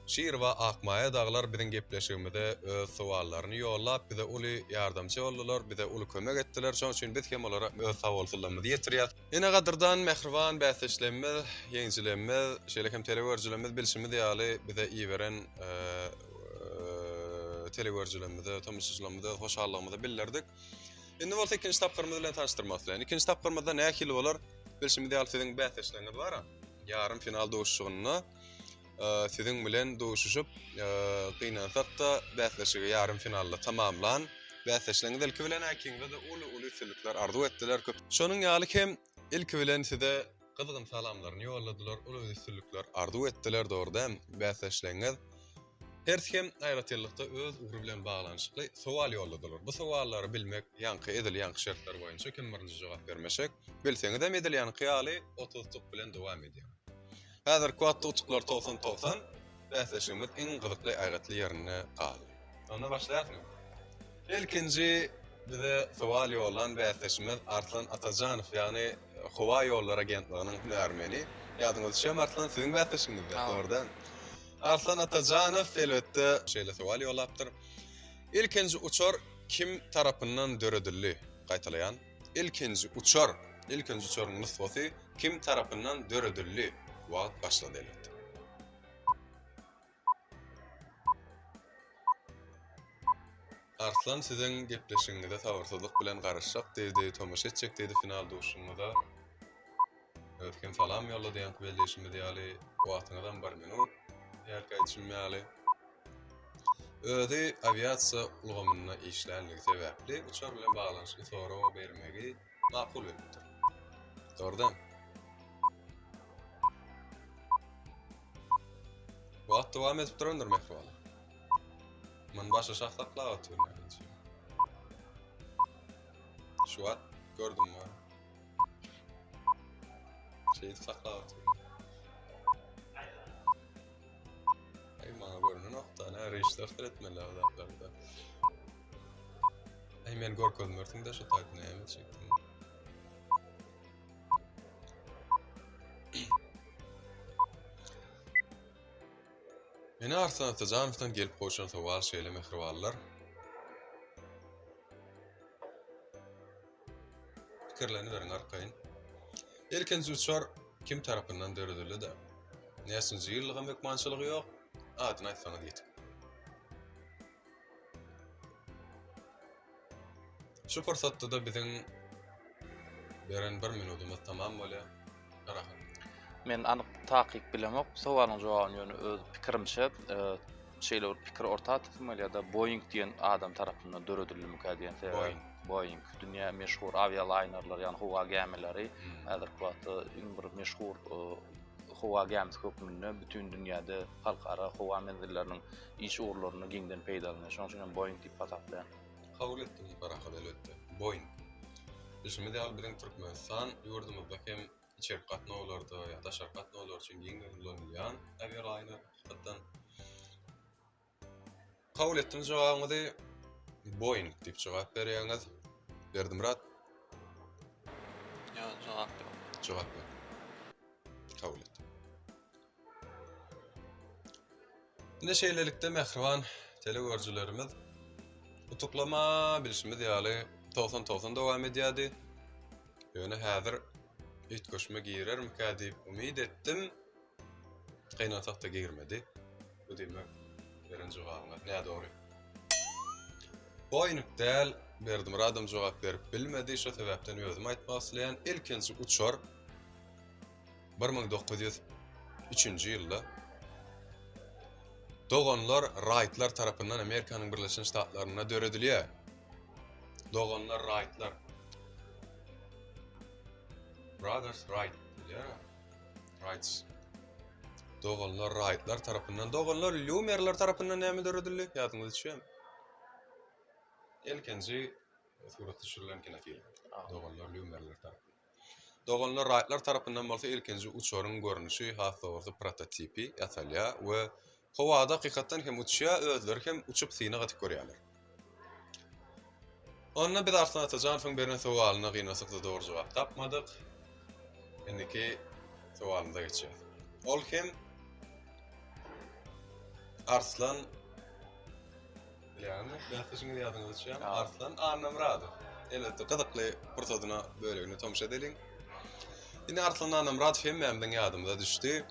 Şirowa Akmaýa dagylar biziň gepleşigimize öz sowallaryny ýollap, bize uly ýardamçy boldular, bize uly kömek etdiler. Şonuň üçin biz hem olara öz sagbolsunlarymyzy ýetirýäs. Ine gadyrdan mähriban bäsdeşlerimiz, ýeňijilerimiz, şeýle hem telegörüjilerimiz bilşimiz ýaly bize iberen telegörüjilerimize, tomaşaçylarymyza öz hoşallygymyzy bildirdik. Indi bolsa ikinji tapgyrymyz bilen tanyşdyrmak isleýän. Ikinji tapgyrymyzda nähili bolar? Bilşimiz ýaly siziň bäsdeşleriňiz bar-a. Ýarym final duşuşygynda Siziň bilen duşuşyp, gynansak-da, bäsleşigi ýarym finalda tamamlan bäsdeşleriňiz ilki bilen äkiňize-de uly-uly üstünlikler arzuw etdiler. Şonuň ýaly hem ilki bilen size gyzgyn salamlaryny ýolladylar, uly üstünlikler arzuw etdiler, dogry dämi, bäsdeşleriňiz hersi hem aýratynlykda öz ugry bilen baglanyşykly sowal ýolladylar. Bu sowallary bilmek ýaňky edil ýaňky şertler boýunça kim birinji jogap bermeşek, bilseňizem edil ýaňky ýaly 30 utuk bilen dowam edýär. Häzirki wagtda utuklar 90 90, bäsleşigimiz iň gyzykly aýgytly ýerinde galdy. Onda başlaýarsyňyz. Ilkinji bize sowal ýollan bäsdeşimiz Arslan Atajanow, ýagny Howa ýollary agentliginiň hünärmeni. Ýadyňyza düşýärmi Arslan, siziň bäsdeşiňizdi, dogry dälmi? Arslan Atajanow elbetde şeýle sowal ýollapdyr. Ilkinji uçar kim tarapyndan döredildi? Gaýtalaýan. Ilkinji uçar, ilkinji uçaryň nusgasy kim tarapyndan döredildi? Wagt başlady elbetde. Arslan siziň gepleşigiňize sabyrsyzlyk bilen garaşjak diýdi, tomaşa etjek diýdi final duşuşygyňyza. Özi hem salam ýollady ýaňky belleýşimiz ýaly, wagtyňyzam bir minut, hälki aýdyşym ýaly. Özi awiasiýa ulgamynda işlänligi sebäpli uçar bilen baglanyşykly sorag bermegi makul bilipdir. Dogry dälmi? Wagt dowam edip durandyr mähribanym. Muny başa şah saklap otyr nähili. Şu wagt gördüm bar. Şeýdip saklap otyr. Aý maňa görünenok-da, nä režissýor seretmeli o zatlarda. Aý men görkezmersiň-de şu taýda näme etjekdim. Ine Arslan Atajanowdan gelip gowşan sowal şeýle mähribanlar. Pikirleniberiň arkaýyn. Ilkinji uçar kim tarapyndan döredildi-de? Näçinji ýyllygam hökmançylygy ýok, adyny aýtsaňyz ýetik. Şu pursatda-da biziň beren bir minudymyz tamam bolýar. Garahan. Men anyk takyk bilemok sowalyň jogabyny ýöne öz pikirimçe şeýle bir pikir orta atasym gelýär-de Boeing diýen adam tarapyndan döredildimikä diýen sebäbi Boeing. Boeing dünýä meşhur awialaýnerler ýagny howa gämileri häzirki wagtda iň bir meşhur. howa gämisi hökmünde bütin dünýäde halkara howa menzilleriniň iş ugurlarynda giňden peýdalanýar. Şonuň üçin hem Boeing diýip hasaplaýan. Kabul etdim Parahat elbetde. Boeing. Bilşimiz ýaly biziň Türkmenistan ýurdumyzda hem içerki gatnawlarda ýa daşarky gatnawlar üçin giňden ulanylýan awialaýner hakykatdan. Kabul etdim jogabyňyzy. Boeing diýip jogap berýäňiz. Berdimyrat. Ýok, jogap ýok. Jogap ýok. Kabul etdim. Ine şeýlelikde mähriban telegörüjilerimiz utuklama bilşimiz ýaly 90-90 dowam edýärdi. Ýöne häzir üýtgeşme girermikä diýip umyt etdim. Gynansakda girmedi. Bu diýmek beren jogabyňyz nädogry. Boýnuk däl, Berdimyradam jogap berip bilmedi, şo sebäpden özüm aýtmak isleýän, ilkinji uçar 1903-nji ýylda doganlar Raýtlar tarapyndan Amerikanyň Birleşen Ştatlarynda döredilýär. Doganlar Raýtlar. Brothers Wright diýilýär. Wrights. Doganlar Raýtlar tarapyndan, doganlar Lýumerler tarapyndan näme döredildi? Ýadyňyza düşýärmi? Ilkinji surat düşürilen kinofilm. Doganlar Lýumerler tarapyndan. Doganlar Raýtlar tarapyndan bolsa ilkinji uçaryň görnüşi, has dogrusy prototipi ýasalýar we howada hakykatdan hem uçýar, özleri hem uçup synag edip görýärler. Onda biz Arslan Atajanowyň beren sowalyna gynansakda dogry jogap tapmadyk. Indiki sowalymyza geçýäris. Ol hem Arslan Bilýäňizmi? Bäsdeşiňiz ýadyňyza düşýärmi? Arslan Annamyradow. Elbetde gyzykly pursadyna bölegine tomaşa edeliň. Indi Arslan Annamyradow hemmämiziň ýadymyza düşdi.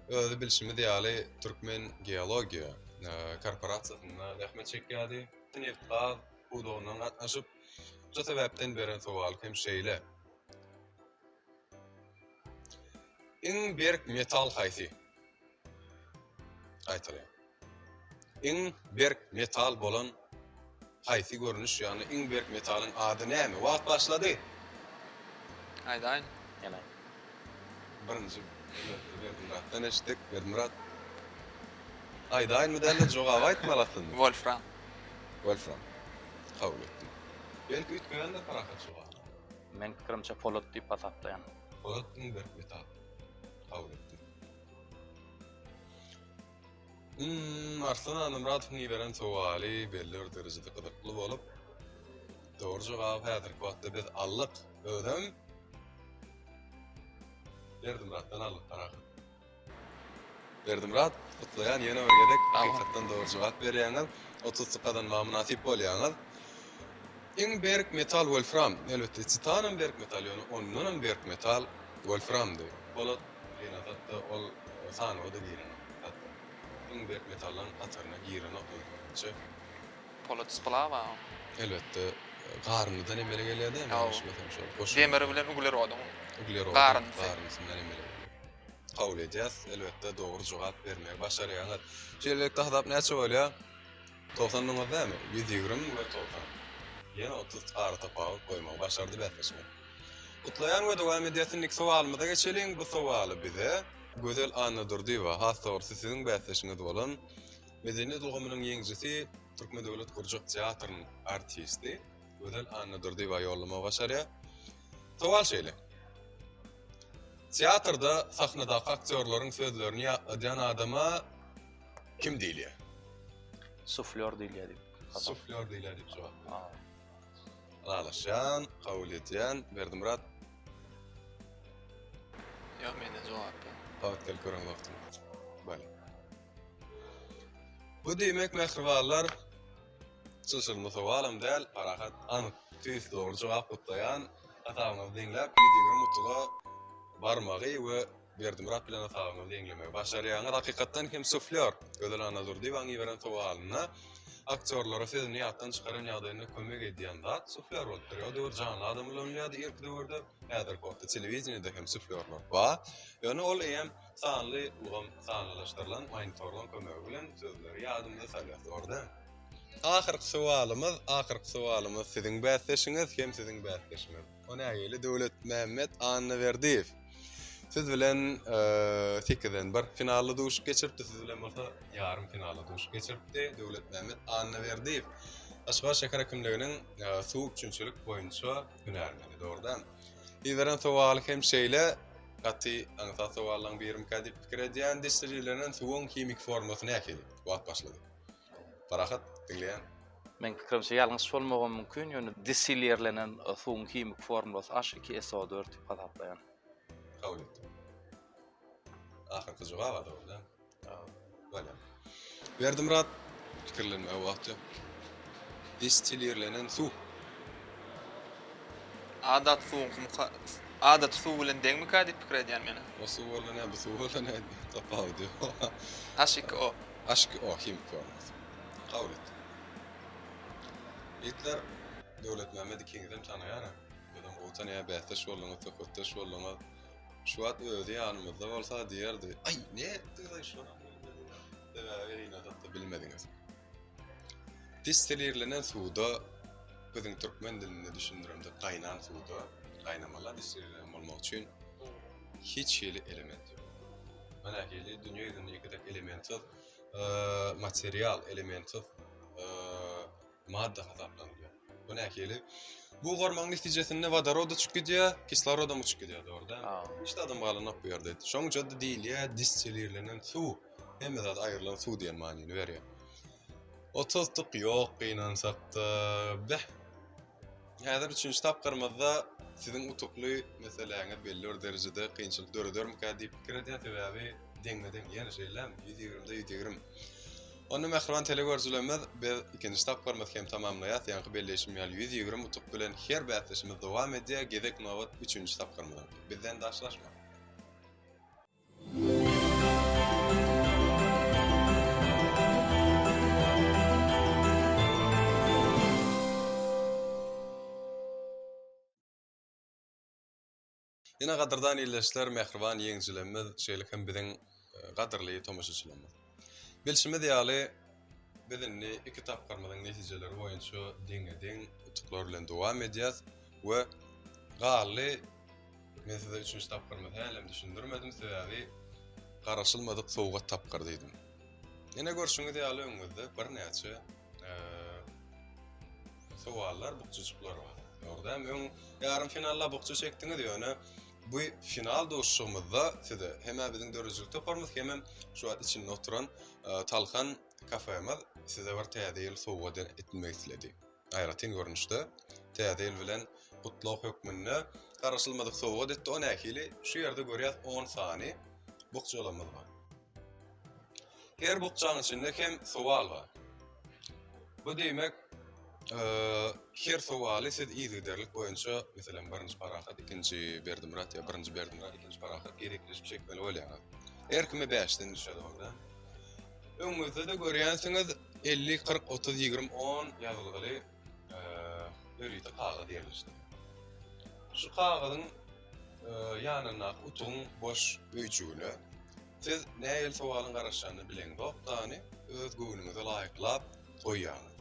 Özi bilşimiz ýaly Türkmen geologiýa e, korporasiýasynda zähmet çekýärdi. Nebit-gaz pudagyndan gatnaşyp, şu sebäpden beren sowaly hem şeýle. Iň berk metal haýsy? Gaýtalaýyn. Iň berk metal bolan haýsy görnüş, ýagny iň berk metalyň ady näme? Wagt başlady. Aýdaýyn. Ýene. Birinji elbetde Berdimyratdan eşitdik. Berdimyrat. Aýdaýynmy dälde jogaby aýtmaly aslynda. Wolfram. Wolfram. Kabul etdim. Belki üýtgeýändir Parahat jogaby. Meň pikirimçe polat diýip hasaplaýan. Polat iň berk metal. Kabul etdim. Hmm, Arslan Annamyradowyň iberen sowaly belli bir derejede gyzykly bolup, dogry jogaby häzirki wagtda biz aldyk. Özem Berdimyratdan aldyk Parahat. Berdimyrat, gutlaýan ýene bir gezek hakykatdan dogry jogap berýäňiz. 30 utuk gazanmaga mynasyp bolýaňyz. Iň berk metal wolfram. Elbetde titanam berk metal, ýöne ondanam berk metal wolframdy. Polat gynasakda ol sanawa-da girenok. Hatda iň berk metallaryň hataryna girenok meň pikirimçe. Polat splawa. Elbetde garyndydan emele gelýär dämi? Ýalňyşmasam şol goşundy. Demir bilen uglerodyň Uglerodyň garyndysy. garyndysyndan emele gelýär. Kabul edýäs. Elbetde dogry jogap bermegi başarýaňyz. Şeýlelikde hasap näçe bolýar? Togsandyňyz dämi? 120 we 90. Ýene 30 ara tapawut goýmagy başardy bäsdeşimiz. Gutlaýan we dowam edýäs. Indiki sowalymyza geçeliň. Bu sowaly bize Gözel Annadurdyýewa, has dogrusy siziň bäsdeşiňiz bolan Medeniýet ulgamynyň ýeňijisi, Türkmen döwlet gurjak teatrynyň artisti Gözel Annadurdyýewa ýollamagy başarýar. Sowal şeýle. Teatrda sahnadaky aktýorlaryň sözlerini ýatladýan adama kim diýilýär? Suflýor diýilýär diýip. Suflýor diýilýär diýip jogap berdi. Ylalaşýan, kabul edýän Berdimyrat. Ýok, mende jogap ýok. Gabat gelip gören wagtym. Bale. Bu diýmek mähribanlar çylşyrymly sowalam däl, parahat, anyk, tüýs dogry jogap gutlaýan. Hasabyňyzy deňläp 120 utuga barmagy we Berdimyrat bilen hasabyňyzy deňlemegi başarýaňyz. Hakykatdan hem suflýor Gözel Annadurdyýewanyň iberen sowalyna aktýorlara sözüni ýatdan çykaran ýagdaýynda kömek edýän zat suflýor bolup durýar. O döwür janly adam ulanylýardy irki döwürde. Häzirki wagtda telewideniýede hem suflýorlar bar. Ýöne ol eýýäm sanly ulgam, sanlylaşdyrylan monitorlaryň kömegi bilen sözleri ýadymyza salýar. Dogry dälmi? Ahyrky sowalymyz, ahyrky sowalymyz siziň bäsdeşiňiz hem siziň bäsdeşiňiz. O nähili Döwletmämmet Annaberdiýew. Siz bilen sekizden bir finalda duşuşyk geçiripdi, siz bilen bolsa ýarym finalda duşuşyk geçiripdi Döwletmämmet Annaberdiýew. Aşgabat şäher häkimliginiň suw üpjünçilik boýunça hünärmeni, dogry dälmi? Iberen sowaly hem şeýle gaty aňsat sowallaryň birimikä diýip pikir edýän. Distilirlenen suwuň himiki formulasy nähili? Wagt başlady. Parahat, diňleýän. Meň pikirimçe ýalňyş bolmagam mümkin, ýöne distilirlenen suwuň himiki formulasy H2SO4 diýip hasaplaýan. Kabul etdim. Ahyrky jogap dogry däl. Bolýar. Berdimyrat pikirlenmäge wagt ýok. Distilirlenen suw. Adaty suwuňky adaty suw bilen deňmikä diýip pikir edýän men. O suw bolsa näme, bu suw bolsa näme tapawudy ýok. H2O. H2O himiki formasy. Kabul etdim. Ýigitler, Döwletmämmet ikiňizem tanaýaryn. Özem gowy tanaýar, bäsdeş bolduňyz, söhbetdeş bolduňyz. Şu wagt özi ýanymyzda bolsa diýerdi, Aý, ne etdiňiz-aý, şonam bilmediňiz. Sebäbi gynasakda bilmediňiz. Distilirlenen suwda biziň türkmen dilinde düşündiremde gaýnan suwda gaýnamaly distilirlenen bolmak üçin hiç hili element ýok. Mana hili dünýä ýüzünde ýeke-täk elementsiz material, elementsiz madda hasaplanylýar. Bu nähili? Bugarmagyň netijesinde wodorod uçup gidýär, kislorodam uçup gidýär, dogry dälmi? Hiç zadam galanok bu ýerde. Şonuň üçin-de diýilýär distilirlenen suw, hemme zat aýrylan suw diýen manyny berýär. Otuzdyk ýok gynansakda. Beh. Häzir üçünji tapgyrymyzda siziň utukly meseläňiz belli bir derejede kynçylyk döredermikä diýip pikir edýän, sebäbi deňme-deň ýene şeýlemi? 120-de 120. Onda mähriban telegörüjilerimiz, biz ikinji tapgyrymyzy hem tamamlaýas. Ýaňky belleýşim ýaly 120 utuk bilen her bäsdeşimiz dowam edýär. Gezek nobat üçünji tapgyrymyzyňky. Bizden daşlaşmaň. Ine gadyrdan ildeşler, mähriban ýeňijilerimiz, şeýle hem biziň gadyrly tomaşaçylarymyz. Bilşimiz ýaly, biz indi iki tapgyrymyzyň netijeleri boýunça deňe-deň utuklar bilen dowam edýäs we galdy Men size üçünji tapgyrymyzy hälem düşündirmedim, sebäbi garaşylmadyk sowgat tapgyry diýdim. Ine görşüňiz ýaly öňüňizde birnäçe sowallar, bukjajyklar bar. Dogry dälmi? Öň ýarym finalda bukja çekdiňiz, ýöne bu final duşuşygymyzda size hem-ä biziň döredijilik toparymyz, hemem şu wagt içinde oturan Talhan kafemiz size bir täze ýyl sowgat etmek isledi. Aýratyn görnüşde Täze ýyl bilen gutlag hökmünde garaşylmadyk sowgat etdi. O nähili? Şu ýerde görýäs on sany bukjalarymyz bar. Her bukjaň içinde hem sowal bar. Bu diýmek, her sowaly siz yzygiderlik boýunça, meselem, birinji Parahat, ikinji Berdimyrat ýa birinji Berdimyrat, ikinji Parahat gezekleşip çekmeli bolýaňyz. Her kime bäşden düşer orda. Öňüňizde-de görýänsiňiz, 50, 40, 30, 20, 10 ýazylgyly ýörite kagyz ýerleşdirilen. Şu kagyzyň ýanyndaky utugyň boş öýjügine siz nähili sowalyň garaşýanyny bileňzok-dany öz göwnüňize laýyklap goýýaňyz.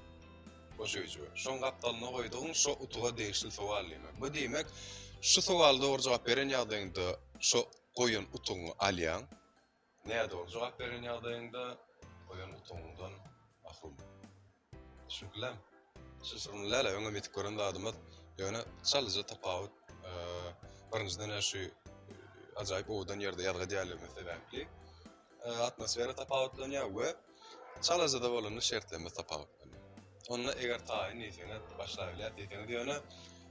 Boş öýjüge. Şoň gapdalyna goýdugyň şo utuga degişli sowal diýmek. Bu diýmek, şu sowala dogry jogap beren ýagdaýyňda şo goýan utugyňy alýaň. Nädogry jogap beren ýagdaýyňda goýan utugyňdan mahrum. Düşnüklimi? Çylşyrymly däl-ä, öňem ýetip gören zadymyz. Ýöne çalaja tapawut, birinjiden-ä şu ajaýyp owadan ýerde ýazgy edýänligimiz sebäpli atmosfera tapawutlanýar we çalaja-da bolanda şertlerimiz tapawutlanýar. Onda eger taýyn diýseňiz, başlabilýäs diýseňiz, ýöne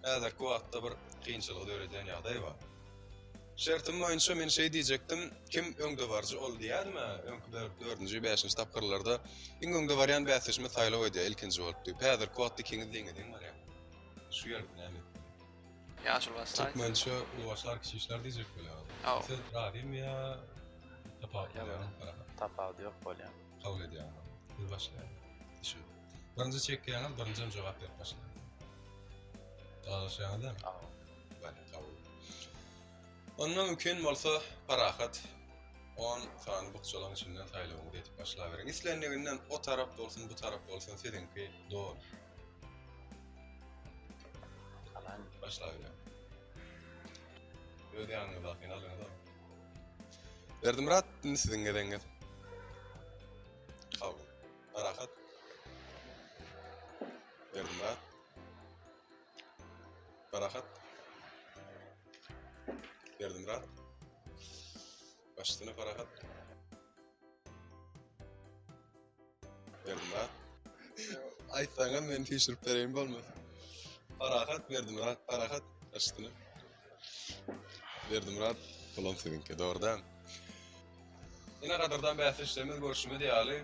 häzirki wagtda bir kynçylygy döredýän ýagdaý bar. Şertim boýunça men şeý diýjekdim, kim öňdebaryjy ol diýýärdim-ä, öňki dördünji, bäşinji tapgyrlarda iň öňde barýan bäsdeşimiz saýlaw edýär ilkinji bolup diýip. Häzirki wagtda ikiňiz deňe-deň barýaňyz. Şu ýerde näme etmeli? Ýaşuly başlaýsyn. Türkmençe uly başlar, kiçi işler diýjek bolýaňyz. Siz razymy ýa tapawut edýäňizmi Parahat? Tapawudy ýok bolýar. Kabul edýäňizmi? Siz başlaýaň. Şu. Birinji çekýäňiz, birinjem jogap berip başlaýaňyz. Ylalaşýaňyz dämi? Hawa. Bolýar, kabul. Onda mümkin bolsa Parahat on sany bukjalaň içinden saýlawyňyzy edip başlaberiň. Islendiginden o tarap bolsun, bu tarap bolsun siziňki doly. Alaýyn. Başlaberiň. Öz ýanyňyzdakyny alyňyz. Berdimyrat, indi siziň gezegiňiz. Kabul. Parahat. Berdimyrat. Parahat. Berdimyrat. Baş üstüne Parahat. Berdimyrat. Aýtsaňyz men süýşürip bereýin bolmasa. Parahat Berdimyrat, Parahat baş üstüne. Berdimyrat, bulam siziňki, dogry dälmi? Ine gadyrdan bäsdeşlerimiz görşümiz ýaly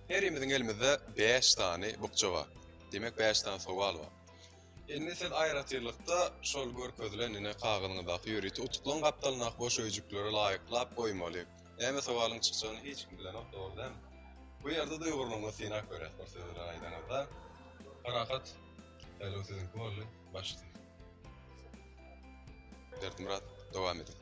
herimiziň elimizde 5 sany bukja bar. Diýmek 5 sany sowal bar. Indi siz aýratynlykda şol görkezilen ine kagyzyňyzdaky ýörite utuklaryň gapdalyndaky boş öýjükleri laýyklap goýmaly. Näme sowalyň çykjagyny hiç kim bilenok, dogry dälmi? Bu ýerde duýgurlygyňyzy synap görýäs bir söz bilen aýdanyňyzda. Parahat, saýlaw siziňki boldy, başda. Berdimyrat, dowam ediň.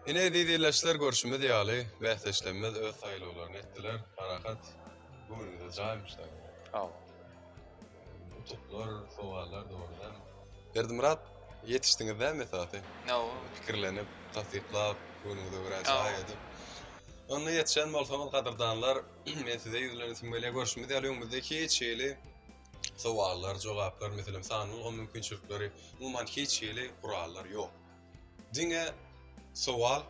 Ine eziz ildeşler görşümiz ýaly bäsdeşlerimiz öz saýlawlaryny etdiler. Parahat göwnüňize jaýmyş dagy. Hawa. Utuklar, sowallar dogry dälmi? Berdimyrat ýetişdiňiz dälmi esasy? Hawa. Pikirlenip, tassyklap, göwnüňize görä jaý edip. Onda ýetişen bolsaňyz gadyrdanlar, men size ýüzlenesim gelýär. Görşümiz ýaly öňümizde hiç hili sowallar, jogaplar, meselem sanly ulgam mümkinçilikleri, umuman hiç hili gurallar ýok. Diňe sowal,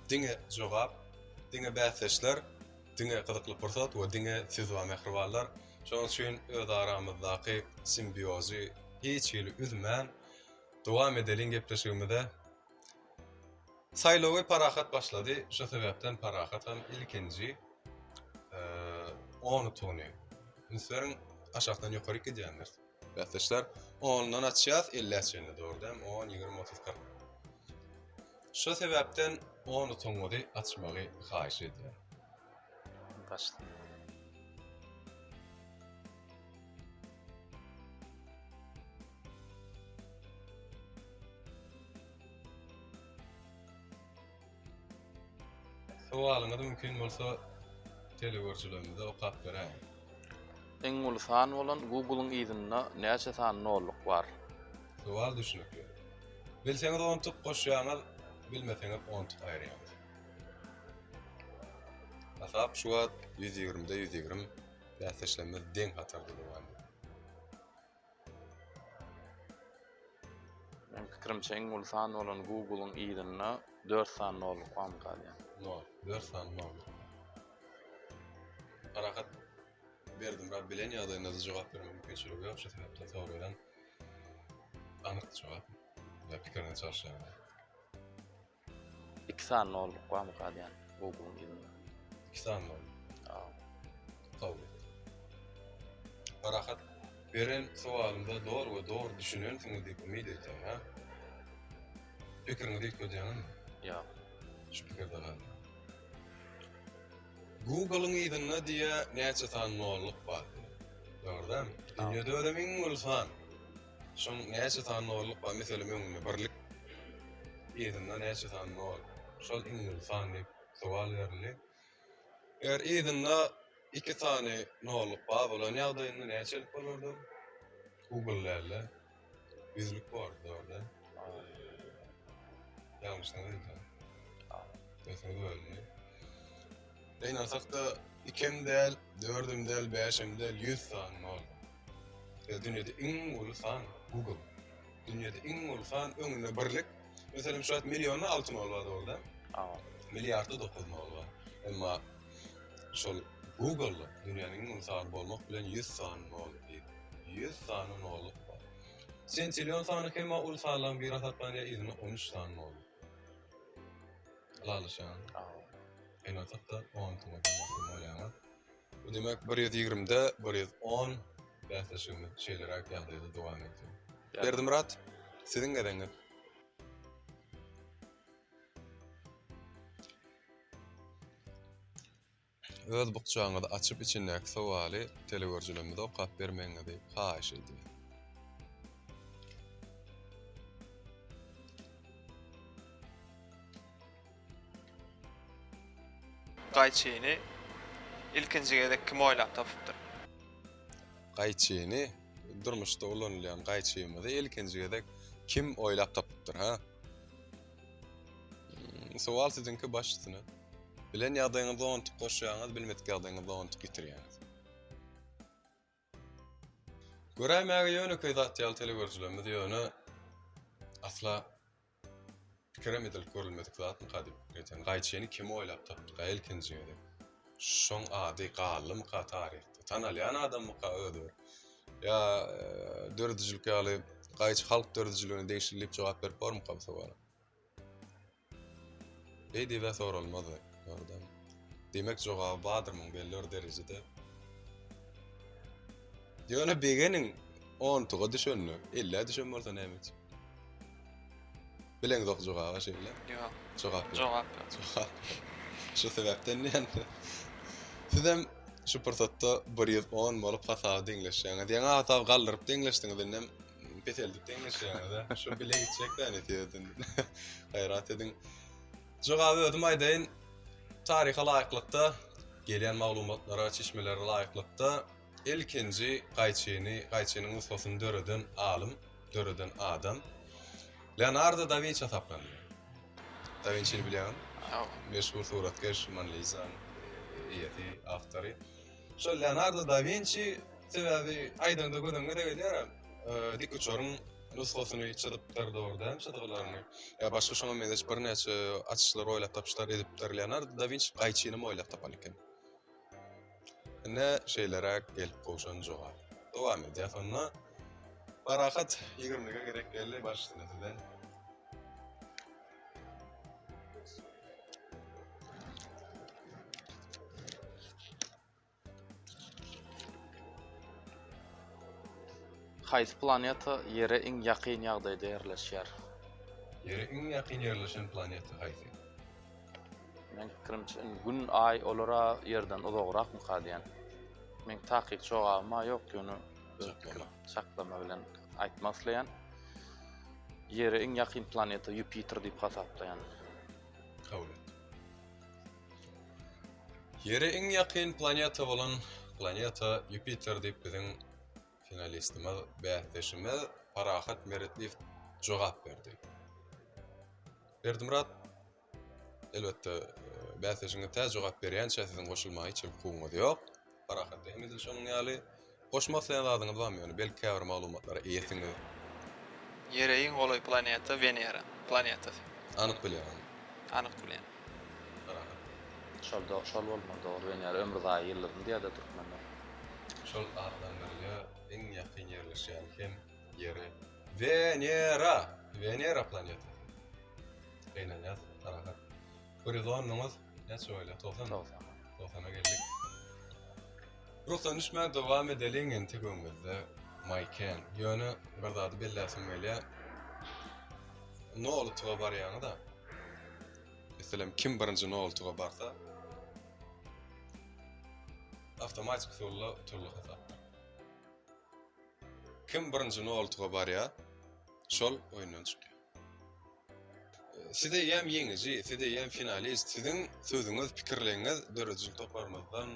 diňe jogap, diňe bäsdeşler, diňe gyzykly pursat we diňe siz bar mähribanlar. Şonuň üçin öz aramyzdaky simbiozy hiç hili üzmän dowam edeliň gepleşigimize. Saýlawy Parahat başlady, şo sebäpden Parahat hem ilkinji on utugyny üns beriň aşakdan ýokaryk gidýändir. Bäsdeşler, ondan açýas, ellä çenli dogry dämi? On, 20, 30, 40. Şo sebäpden on utugyňyzy açmagy haýyş edýän. Başla. Sowalyňyzy mümkin bolsa telegörüjilerimize okap beräýiň. Iň uly san bolan Google-yň yzynda näçe sany nolluk bar? Sowal düşnükli. Bilseňiz ontuk goşýaňyz, bilmeseňiz ontuk aýyrýaňyz. Hasap şu wagt 120-de 120 bäsdeşlerimiz deň hatarda dowam edýär. Meň pikirimçe iň uly san bolan Google-yň yzynda 4 sany nolluk barmy galýar. Nol, 4 sany nolluk. Parahat Berdimyrat bilen ýagdaýynda-da jogap bermek mümkinçiligi ýok, şu sebäpden soraýan anyk jogap ýa pikirini çalyşýan. 2 sany nolluk barmy galýan Google-yň ýüzünde. 2 sany nolluk. Kabul et. Parahat beren sowalymda dogry we dogry düşünensiňiz diýip umyt edýän, ha? Pikiriňizi üýtgedýäňizmi? Ýok. Şu pikirde galýan. Google-yň yzynda diýä näçe sany nolluk bar diýä. Dogry dälmi? Dünýede özem iň uly san. Şoň näçe sany nolluk bar, meselem öňünde birlik, yzynda näçe sany nol, şol iň uly san diýip sowal berildi. Eger yzynda iki sany nolluk bar bolan ýagdaýynda näçelik bolardy? Google dälde, ýüzlük bordy, dogry däl? Ýalňyşdyňyz öýdýän. Sesiňiz bölündi. Gynansak-da, ikem däl, dördem däl, bäşem däl, ýüz sany nol. Ýa dünýede iň uly san Google. Dünýede iň uly san öňünde birlik. Meselem şu wagt millionda 6 nol bar dogry däl? Hawa. Milliardda 9 nol bar. Emma şol Google-da dünýäniň iň uly sany bolmak bilen 100 sany nol diýip, 100 sany nolluk bar. Sentillion sany hem uly sanlaryň biri hasaplanýar, yzynda 13 sany nol. Ylalaşýan. Hawa. Gynansak-da 10 tuňa bolýaňyz. Bu diýmek 120-de 110 bäsleşigimiz şeýleräk ýagdaýda dowam edýär. Berdimyrat, siziň gezegiňiz. Öz bukjaňyzy açyp içindäki sowaly telegörüjilerimize okap bermegiňizi haýyş edýän. Gaýçyny ilkinji gezek kim oýlap tapypdyr? Gaýçyny, durmuşda ulanylýan gaýçymyzy ilkinji gezek kim oýlap tapypdyr, ha? Hmm, sowal siziňki baş üstüne. Bilen ýagdaýyňyzda ontuk goşýaňyz, bilmedik ýagdaýyňyzda ontuk ýitirýäňiz. Göräýmäge ýönekeý zat ýaly telegörüjilerimiz ýöne asla pikirem edilip görülmedik zatmyka diýip pikir edýän. Gaýçyny kim oýlap tapdyka ilkinji gezek? Şoň ady galdymyka taryhda? Tanalýan adammyka özi bir? Ýa e, döredijilik ýaly gaýçy halk döredijiligine degişli diýip jogap berip bormyka bu sowala? Beý diýibä soralmazdy, dogrudan. Diýmek jogaby bardyr muň belli bir derejede. Ýöne begeniň ontuga düşenine, ellä düşen bolsa näme etjek? Bileňzok jogaba şeýle. Ýok. Jogap ýok. Jogap ýok. Jogap ýok. Şu sebäpden diýen. Sizem şu pursatda 110 bolup hasaby deňleşýäňiz. Ýaňy hasaby galdyryp deňleşdiňiz, indem Peseldip deňleşýäňiz-ä. Şu bile gitjek-dä netijeden. Gaýrat ediň. Jogaby özüm aýdaýyn. Taryha laýyklykda, gelýän maglumatlara, çeşmelere laýyklykda ilkinji gaýçyny, gaýçynyň nusgasyny döreden alym, döreden adam Leonardo da Winçi hasaplanylýar. Da Winçini bilýäňizmi? Hawa. Meşhur suratkeş, Mona Lizanyň eýesi, awtory. Şol Leonardo da Winçi sebäbi aýdaňda göz öňüňe gelýär, dikuçaryň nusgasyny çyzypdyr, dogry dälmi çyzgylaryny? Ýa başga şoňa meňzeş birnäçe açyşlar, oýlap tapyşlar edipdir. Leonardo da Winçi gaýçynam oýlap tapan eken. Ine şeýleräk gelip gowşan jogap. Dowam edýäs onda. Parahat ýigrimlige gezek geldi, baş üstüne size. Haýsy planeta Ýere iň ýakyn ýagdaýda ýerleşýär? Ýere iň ýakyn ýerleşen planeta haýsy? Meň pikirimçe, indi Gün, Aý olar-a Ýerden uzagrakmyka diýen. Meň takyk jogabym-a ýok, ýöne öz pikirim, çaklama bilen aýtmak isleýän. Ýere iň ýakyn planeta Ýupiter diýip hasaplaýan. Kabul et. Ýere iň ýakyn planeta bolan planeta Ýupiter diýip biziň finalistimiz, bäsdeşimiz Parahat Meretliýew jogap berdi. Berdimyrat, elbetde, bäsdeşiňiz tä jogap berýänçä siziň goşulmaga hiç bir hukugyňyz ýok. Parahatda hem edil şonuň ýaly. Goşmak isleýän zadyňyz barmy ýöne belki käbir maglumatlara eýesiňiz. Ýere iň golaý planeta Wenera planetasy. Anyk bilýäňizmi? Anyk bilýän. Parahat. Şol do şol bolmaly dogry Wenera ömürzaýy ýyldyzmy diýýärler türkmenler. Şol atlandyrylýar iň ýakyn ýerleşýän hem ýere Wenera! Wenera planetasy. Gynanýas Parahat. Gorizontyňyz näçe bolýar? 90? 90. 90-a geldik. Ruhdan düşmän dowam edeliň entek öňümizde maý kän. Ýöne bir zady belläsim gelýär. Nol utuga barýaňyz-a. Meselem kim birinji nol utuga barsa awtomatik usulda utuldy hasaplar. Kim birinji nol utuga barýar, şol oýundan çykýar. Siz eýýäm ýeňiji, siz eýýäm finalist. Siziň sözüňiz, pikirleriňiz döredijilik toparymyzdan,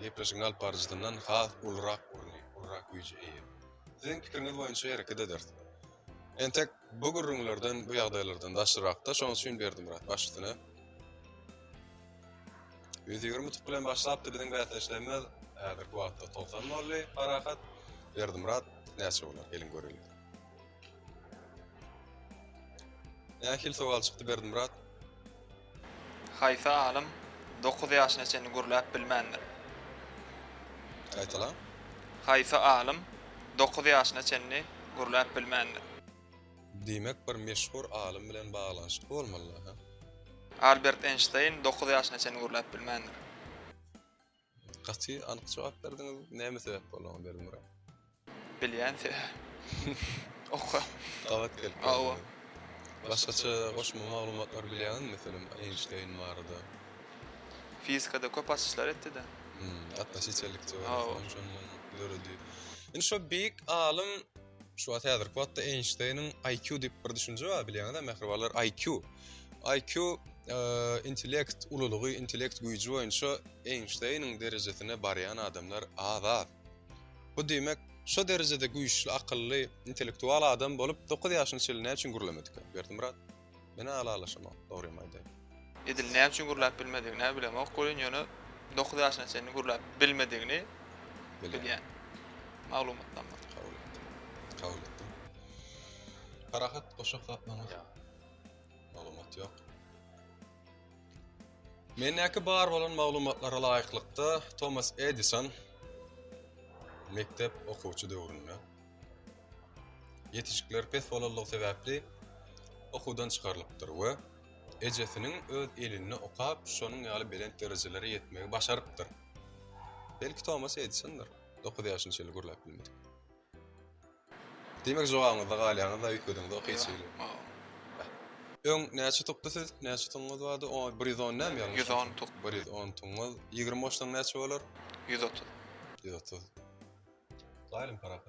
gepleşigiň alyp baryjysyndan has ulurak orny, ulurak güýje eýe. Siziň pikiriňiz boýunça hereket ederis. Entek bu gürrüňlerden, bu ýagdaýlardan daşrakda, şonuň üçin Berdimyrat baş üstüne. 120 utuk bilen başlapdy biziň bäsdeşlerimiz. Häzirki wagtda 90 boldy, Parahat. Berdimyrat näçe bolar, geliň göreliň. Nähili sowal çykdy Berdimyrat? Haýsy alym dokuz ýaşyna çenli gürläp bilmändir? Gaýtalaň. Haýsy alym dokuz ýaşyna çenli gürläp bilmändir? Diýmek bir meşhur alym bilen baglanyşykly bolmaly-la, hä? Albert Eýnşteýn dokuz ýaşyna çenli gürläp bilmändir. Gaty anyk jogap berdiňiz. Näme sebäp boldy oňa Berdimyrat? Bilýän sebäbi. Oka. Gabat gelip. Hawa. Başgaça goşma maglumatlar bilýäňizmi meselem Eýnşteýn barada? Fizikada köp açyşlar etdi-de. Hmm, Относительlik teoriýasy şondan döredi. Indi şo beýik alym şu wagt häzirki wagtda Eýnşteýniň IQ diýip bir düşünje bar bilýäňiz-ä mähribanlar IQ. IQ intellekt ululygy, intellekt güýji boýunça Eýnşteýniň derejesine barýan adamlar az-az. Bu diýmek, şo derejede güýçli, akylly, intellektual adam bolup 9 ýaşyna çenli näme üçin gürlemedikä? Berdimyrat, men-ä ylalaşamok, dogrymy aýdaýyn. Edil näme üçin gürläp bilmedigini-ä bilemok welin, ýöne 9 ýaşyna çenli gürläp bilmedigini bilýän. Maglumatdan bar. Kabul etdim. Kabul etdim. Parahat goşak zatlaryňyz? Maglumat ýok. Mendäki bar bolan maglumatlara laýyklykda Tomas Edison mekdep okuwçy döwründe ýetişikleri pes bolanlygy sebäpli okuwdan çykarylypdyr we ejesiniň öz elinde okap şonuň ýaly belent derejelere ýetmegi başarypdyr. Belki Tomas Edisondyr. 9 ýaşyna çenli gürläp bilmedik. Diýmek jogabyňyzda galýaňyz-da üýtgediňizok hiç hili. Öň näçe utukdy siz? Näçe utugyňyz bardy? O 110 näme ýalňyş? 110 utuk. 110 utugyňyz. 20 goşsaň näçe bolar? 130. 130. Gutlaýalym Parahat.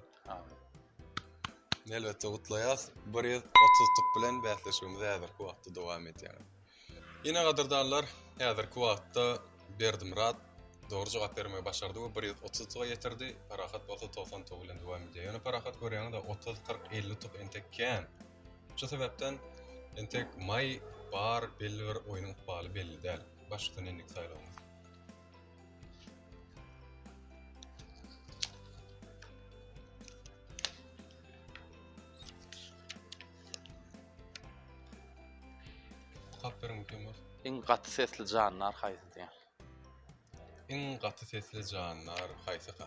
Elbetde gutlaýas. 130 utuk bilen bäsleşigimiz häzirki wagtda dowam edýär. Ine gadyrdanlar, häzirki wagtda Berdimyrat dogry jogap bermegi başardy we 130 utuga ýetirdi. Parahat bolsa 90 utuk bilen dowam edýär. Ýöne Parahat görýäňiz-de 30, 40, 50 utuk entek kän. Şu sebäpden entek maý bar belli bir oýnuň ykbaly belli däl. Başdan indiki saýlawyňyz. Okap beriň mümkin bolsa. Iň gaty sesli jandar haýsy diýýär. Iň gaty sesli jandar haýsyka?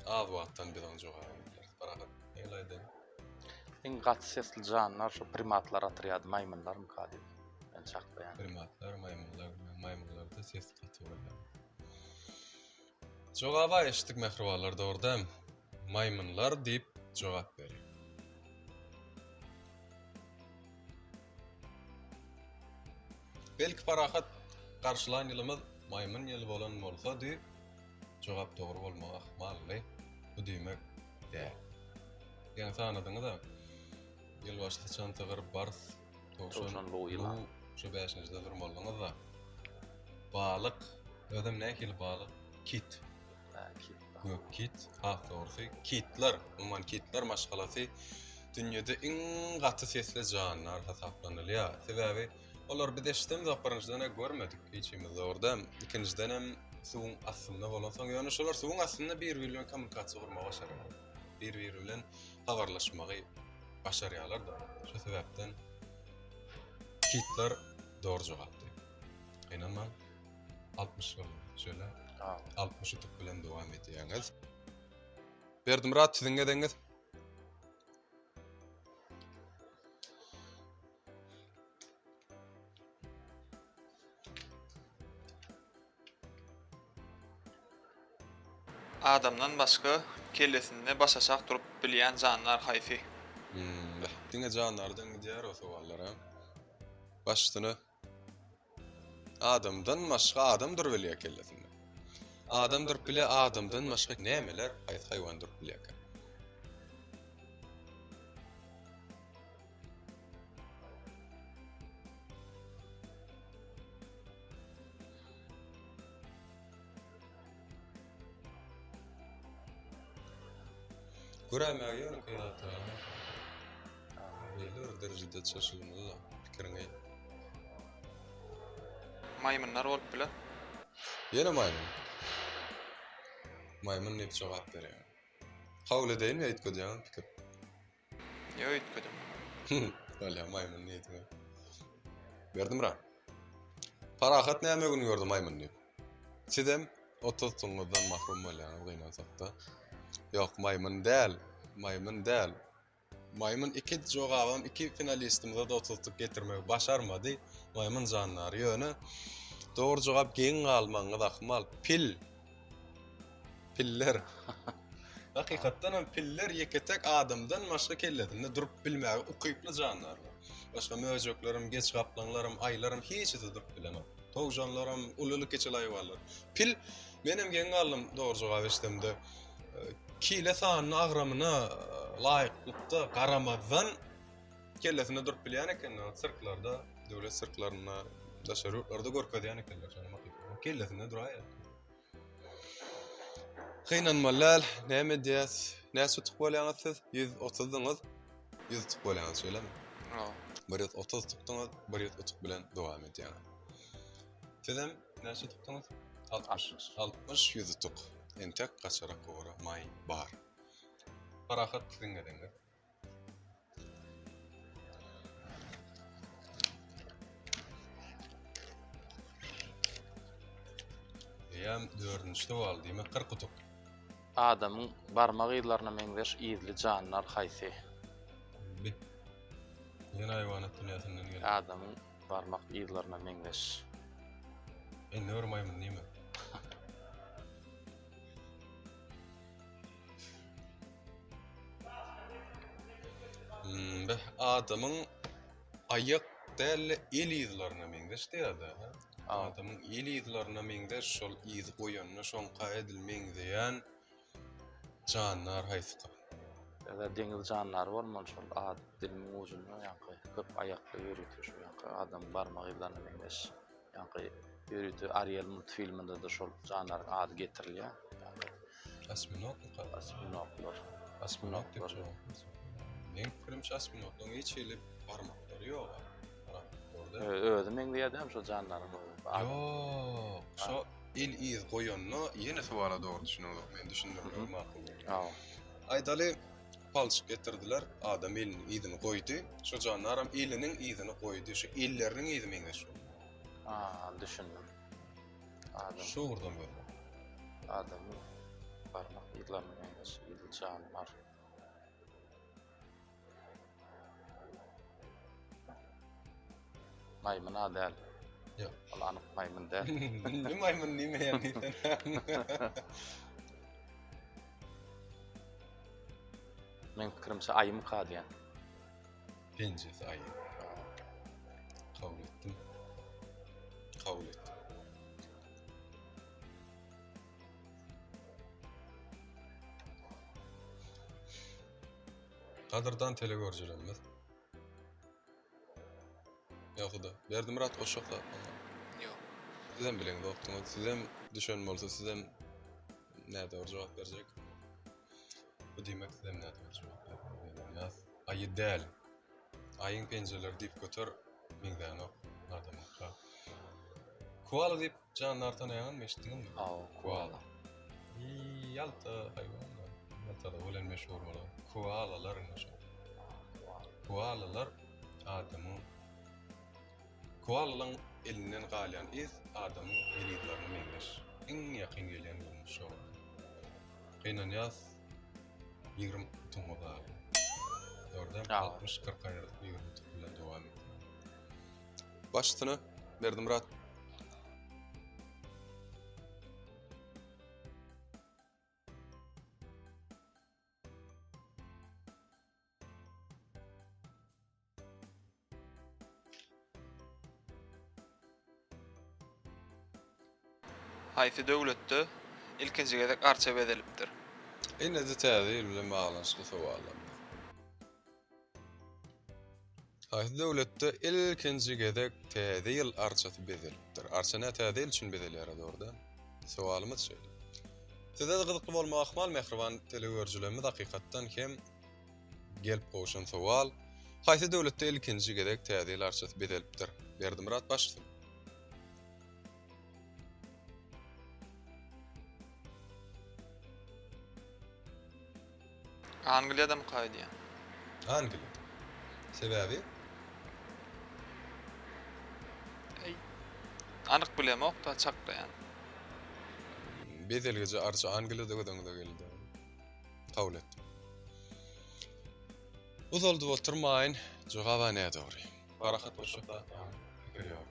Az wagtdan biz oň jogabyny bileris. Parahat, nähili aýdaýyn? Iň gaty sesli jandar şu primatlar otrýady, maýmynlarmyka diýip men çaklaýan. Primatlar, maýmynlar, maýmynlarda ses gaty bolýar. Jogaba eşitdik mähribanlar dogry dämi? Maýmynlar diýip jogap berýär. Belki parahat garşylan ýylymyz maýmyn ýyly bolan bolsady, jogap dogry bolmagy ahmaldy. Bu diýmek däl. Ýaňy sanadyňyz-a. Ýylbaşy syçan, sygyr, bars, towşan, luw, ýylan. Şu bäşinjide durmalydyňyz-da. Balyk, özem nähili balyk? Kit. Gök kit, has dogrusy, kitler, umuman kitler maşgalasy dünýede iň gaty sesli jandar hasaplanylýar. Sebäbi olary biz eşidemzok, birinjiden-ä görmedik hiçimiz dogrudan, ikinjidenem suwuň astynda bolansoň, ýöne şolar suwuň astynda bir-biri bilen kommunikasiýa gurmagy başarýarlar. Bir-biri bilen habarlaşmagy başarýarlar-da. Şu sebäpden kitler dogry jogapdy. Gynanmaň. 60 boldy. Şöyle 60 utuk bilen dowam edýäňiz. Berdimyrat siziň gezegiňiz. Adamdan başga kellesinde başaşak durup bilýän jandar haýsy? Hmm, diňe jandardan gidýär o sowallar ha. Baş üstüne. Adamdan başga adam durup bilýär kellesinde. Adam durup bilýär, adamdan başga nämeler, haýsy haýwan durup bilýärkä? Göräýmäge ýönekeý zat. Belli bir derejede çaşylmaly-da pikiriňi. Maýmynlar bolup biler. Ýene maýmyn. Maýmyn diýip jogap berýär. Kabul edeýinmi üýtgedýäňmi pikir? Ýok üýtgedim. Bolýa maýmyn diýdiň. Berdimyrat. Parahat näme gün gördi maýmyn diýip. Sizem 30 tuňňuzdan mahrum bolýaňyz gynansakda. Ýok maýmyn däl. Maýmyn däl. Maýmyn iki jogabam iki finalistimize-de otuzlyk getirmegi başarmady. Maýmyn jandary ýöne dogry jogap geň galmagyňyz ahmal. Pil. Piller. Hakykatdan hem piller ýeke-täk adamdan başga kellesinde durup bilmäge ukyply jandarlar. Başga möjeklerem, geç gaplaňlaram, aýylaram hiçisi durup bilenok. Towşanlaram, ululy-kiçili haýwanlar. Pil, menem geň galdym dogry jogap eşidemde. Kile sanyna agramyna laýyklykda garamazdan kellesinde durup bilýän eken. Sirklerde. Döwlet sirklerinde daşary ýurtlarda görkezýän ekenler şony hakyky. Kellesinde duraýýar. Gynanmaly däl. Näme edýäs? Näçe utuk bolýaňyz siz? 130-dyňyz. 100 utuk bolýaňyz, şeýlemi? Hawa. 130 utukdyňyz, 100 utuk bilen dowam edýäňiz. Sizem näçe utukdyňyz? 60. 60 100 utuk. Entek gaçara kowara maý bar. Parahat siziň gezegiňiz. Eýýäm dördünji sowal, diýmek 40 utuk. Adamyň barmak yzlaryna meňzeş yzly jandar haýsy? Bi. Ýene haýwanat dünýäsinden geldi. Adamyň barmak yzlaryna meňzeş. Indi bir maýmyn diýme. Hmm, be, adamyň aýak däl-de el yzlaryna meňzeş diýýär-de, hä? Adamyň el yzlaryna meňzeş, şol yzy goýanda şoňka edil meňzeýän jandar haýsyka? Ýa-da deňiz jandary bolmaly şol ady dilimiň ujunda ýaňky köp aýakly ýörite şu ýaňky adamyň barmak yzlaryna meňzeş. Ýaňky ýörite Ariel multfilminde-de şol jandaryň ady getirilýär. Osminogmyka? Osminoglar. Osminog diýip jogap bersin. Meň pikirimçe osminoglaryň hiç hili barmaklary ýok. Özi meňzeýär dämi şo jandaryň özi? Ýok. Şo el yz goýanda ýene sowala dogry düşüneňzok. Men düşündirmegim makul bolýar. Aýdaly palçyk getirdiler, adam eliniň yzyny goýdy. Şo jandaram eliniň yzyny goýdy. Şo elleriniň yzy meňzeş boldy. A, düşündim. Adam. Şu ugurdan gözle. Adamyň barmak yzlaryna meňzeş yzly jandar. Maýmyn-a däl. Ýok. Ol anyk maýmyn däl. Indi maýmyn diýmeýän diýsen. Meň pikirimçe aýymyka diýen. Penjesi aýy. Kabul etdim. Kabul etdim. Gadyrdan telegörüjilerimiz. Ýogsa-da, Berdimyrat goşjak zat bar. Ýok. Sizem bileňzokdyňyz. Sizem düşen bolsa sizem nädogry jogap berjek. Bu diýmek sizem nädogry jogap bermeli. Aýy däl. Aýyň penjeleri diýip göter meňzänok adamyňka. Koala diýip jandar tanaýaňyzmy, eşitdiňizmi? Hawa, koala. Ýalta haýwan. Ýaltalygy bilen meşhur bolan koalalar indi şo. Koalalar adamyň Koalalaryň elinden galýan yz adamyň el yzlaryna meňzeş. Iň ýakyn gelýän görnüş şo. Gynanýas 20 utugyňyz galdy. Dördem 60 40 aýyrdyk 20 utuk bilen dowam etýär. Baş üstüne Berdimyrat. Haýsy döwletde ilkinji gezek arça bezelipdir? Ine-de täze ýyl bilen baglanyşykly sowallarymyz. Haýsy döwletde ilkinji gezek täze ýyl arçasy bezelipdir? Arça nä täze ýyl üçin bezelýär-ä dogry däl? Sowalymyz şeýle. Size-de gyzykly bolmagy ahmal mähriban telegörüjilerimiz hakykatdan hem Gelip gowşan sowal, Haýsy döwletde ilkinji gezek Täze ýyl arçasy bezelipdir? Berdimyrat başlasyn. Angliýadamyka öýdýän. Angliýada. Sebäbi? Eý, anyk bilemok-da, çaklaýan. Bezelgiji arça Angliýada göz öňüňize geldi. Kabul etdim. Uzaldyp oturmaýyn, jogaba nädogry. Parahat boşak pikir ýok.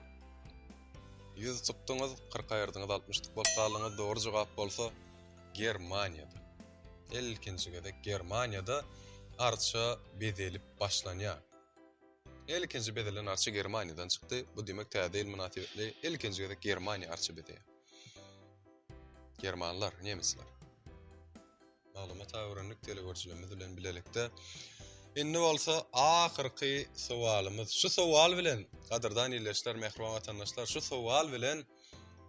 100 tutduňyz, 40 aýyrdyňyz, 60 tuk bolup galdyňyz. Dogry jogap bolsa Germaniýada. Ilkinji gezek Germaniýada arça bezelip başlanýar. Ilkinji bezelen arça Germaniýadan çykdy. Bu diýmek täze ýyl mynasybetli ilkinji gezek Germaniýa arça bezeýär. Germanlar, nemesler. Maglumat öwrendik telegörüjilerimiz bilen bilelikde. Indi bolsa ahyrky sowalymyz. Şu sowal bilen, gadyrdan ildeşler, mähriban watandaşlar, şu sowal bilen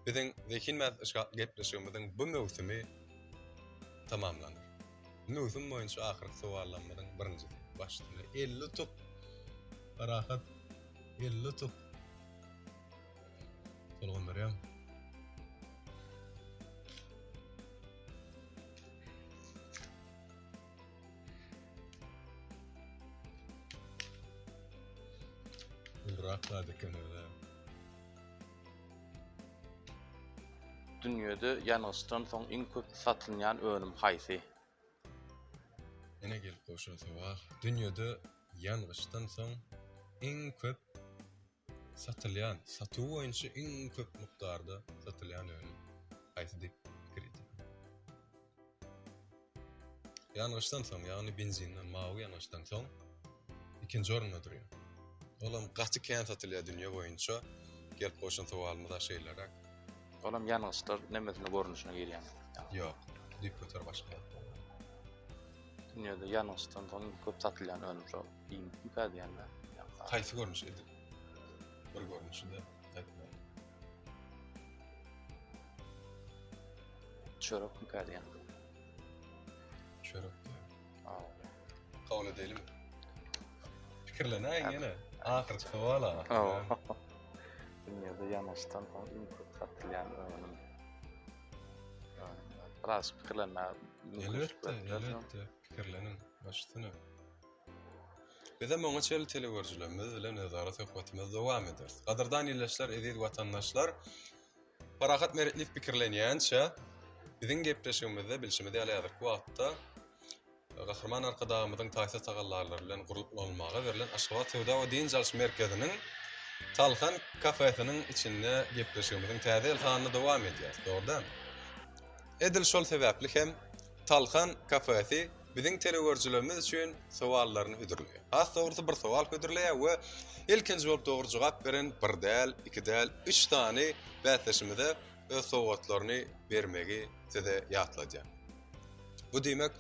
biziň Zehin bäsleşigi atly gepleşigimiziň bu möwsümi tamamlanar. Möwsüm boýunça ahyrky sowallarymyzyň birinjisi. Baş üstüne 50 utuk. Parahat 50 utuk. Tolgandyrýaň. Ulurak zat eken özä. Dünýede ýangyçdan soň iň köp satylýan önüm haýsy? Ýene gelip gowşan sowal. Dünýede ýangyçdan soň iň köp satylýan, satuw boýunça iň köp mukdarda satylýan önüm haýsy diýip pikir edýäň? Ýangyçdan soň, ýagny benzinden, mawy ýangyçdan soň ikinji orunda durýar. Olam gaty kän satylýar dünýe boýunça. Gelip gowşan sowalymyz-a şeýleräk. Olam ýangyçlar nemesine görnüşine girýär. Ýok, düýpgöter başga zat. Dünýede ýangyçdan soň iň köp satylýan önüm şol iýmitmikä diýýän-dä. Haýsy görnüş edil? Bir görnüşi-de aýtmaly. Çörekmikä diýýän. Çörek diýýän. Kabul edeýlimi? Pikirlenäýiň ýene. Ahyrky sowal-a. Dünýede ýangyçdan soň iň köp satylýan önüm. Biraz pikirlenmäge mümkinçilik berip Elbetde, elbetde, pikirleniň, baş üstüne. Bizem oňa çenli telegörüjilerimiz bilen özara söhbetimizi dowam ederis. Gadyrdan ildeşler, eziz watandaşlar, Parahat Meretliýew pikirlenýänçä, biziň gepleşigimizde bilşimiz ýaly häzirki wagtda Gahryman Arkadagymyzyň taýsyz tagallalary bilen gurlup ulanylmaga berlen Aşgabat söwda we dynç alyş merkeziniň Talhan kafesiniň içinde gepleşigimiziň täze ýyl sanyny dowam edýäris, dogry dälmi? Edil şol sebäpli hem Talhan kafesi biziň telegörüjilerimiz üçin sowallaryny hödürleýär. Has dogrusy bir sowal hödürleýär we ilkinji bolup dogry jogap beren bir däl, iki däl, üç sany bäsdeşimize öz sowgatlaryny bermegi size ýatladýar. Bu diýmek,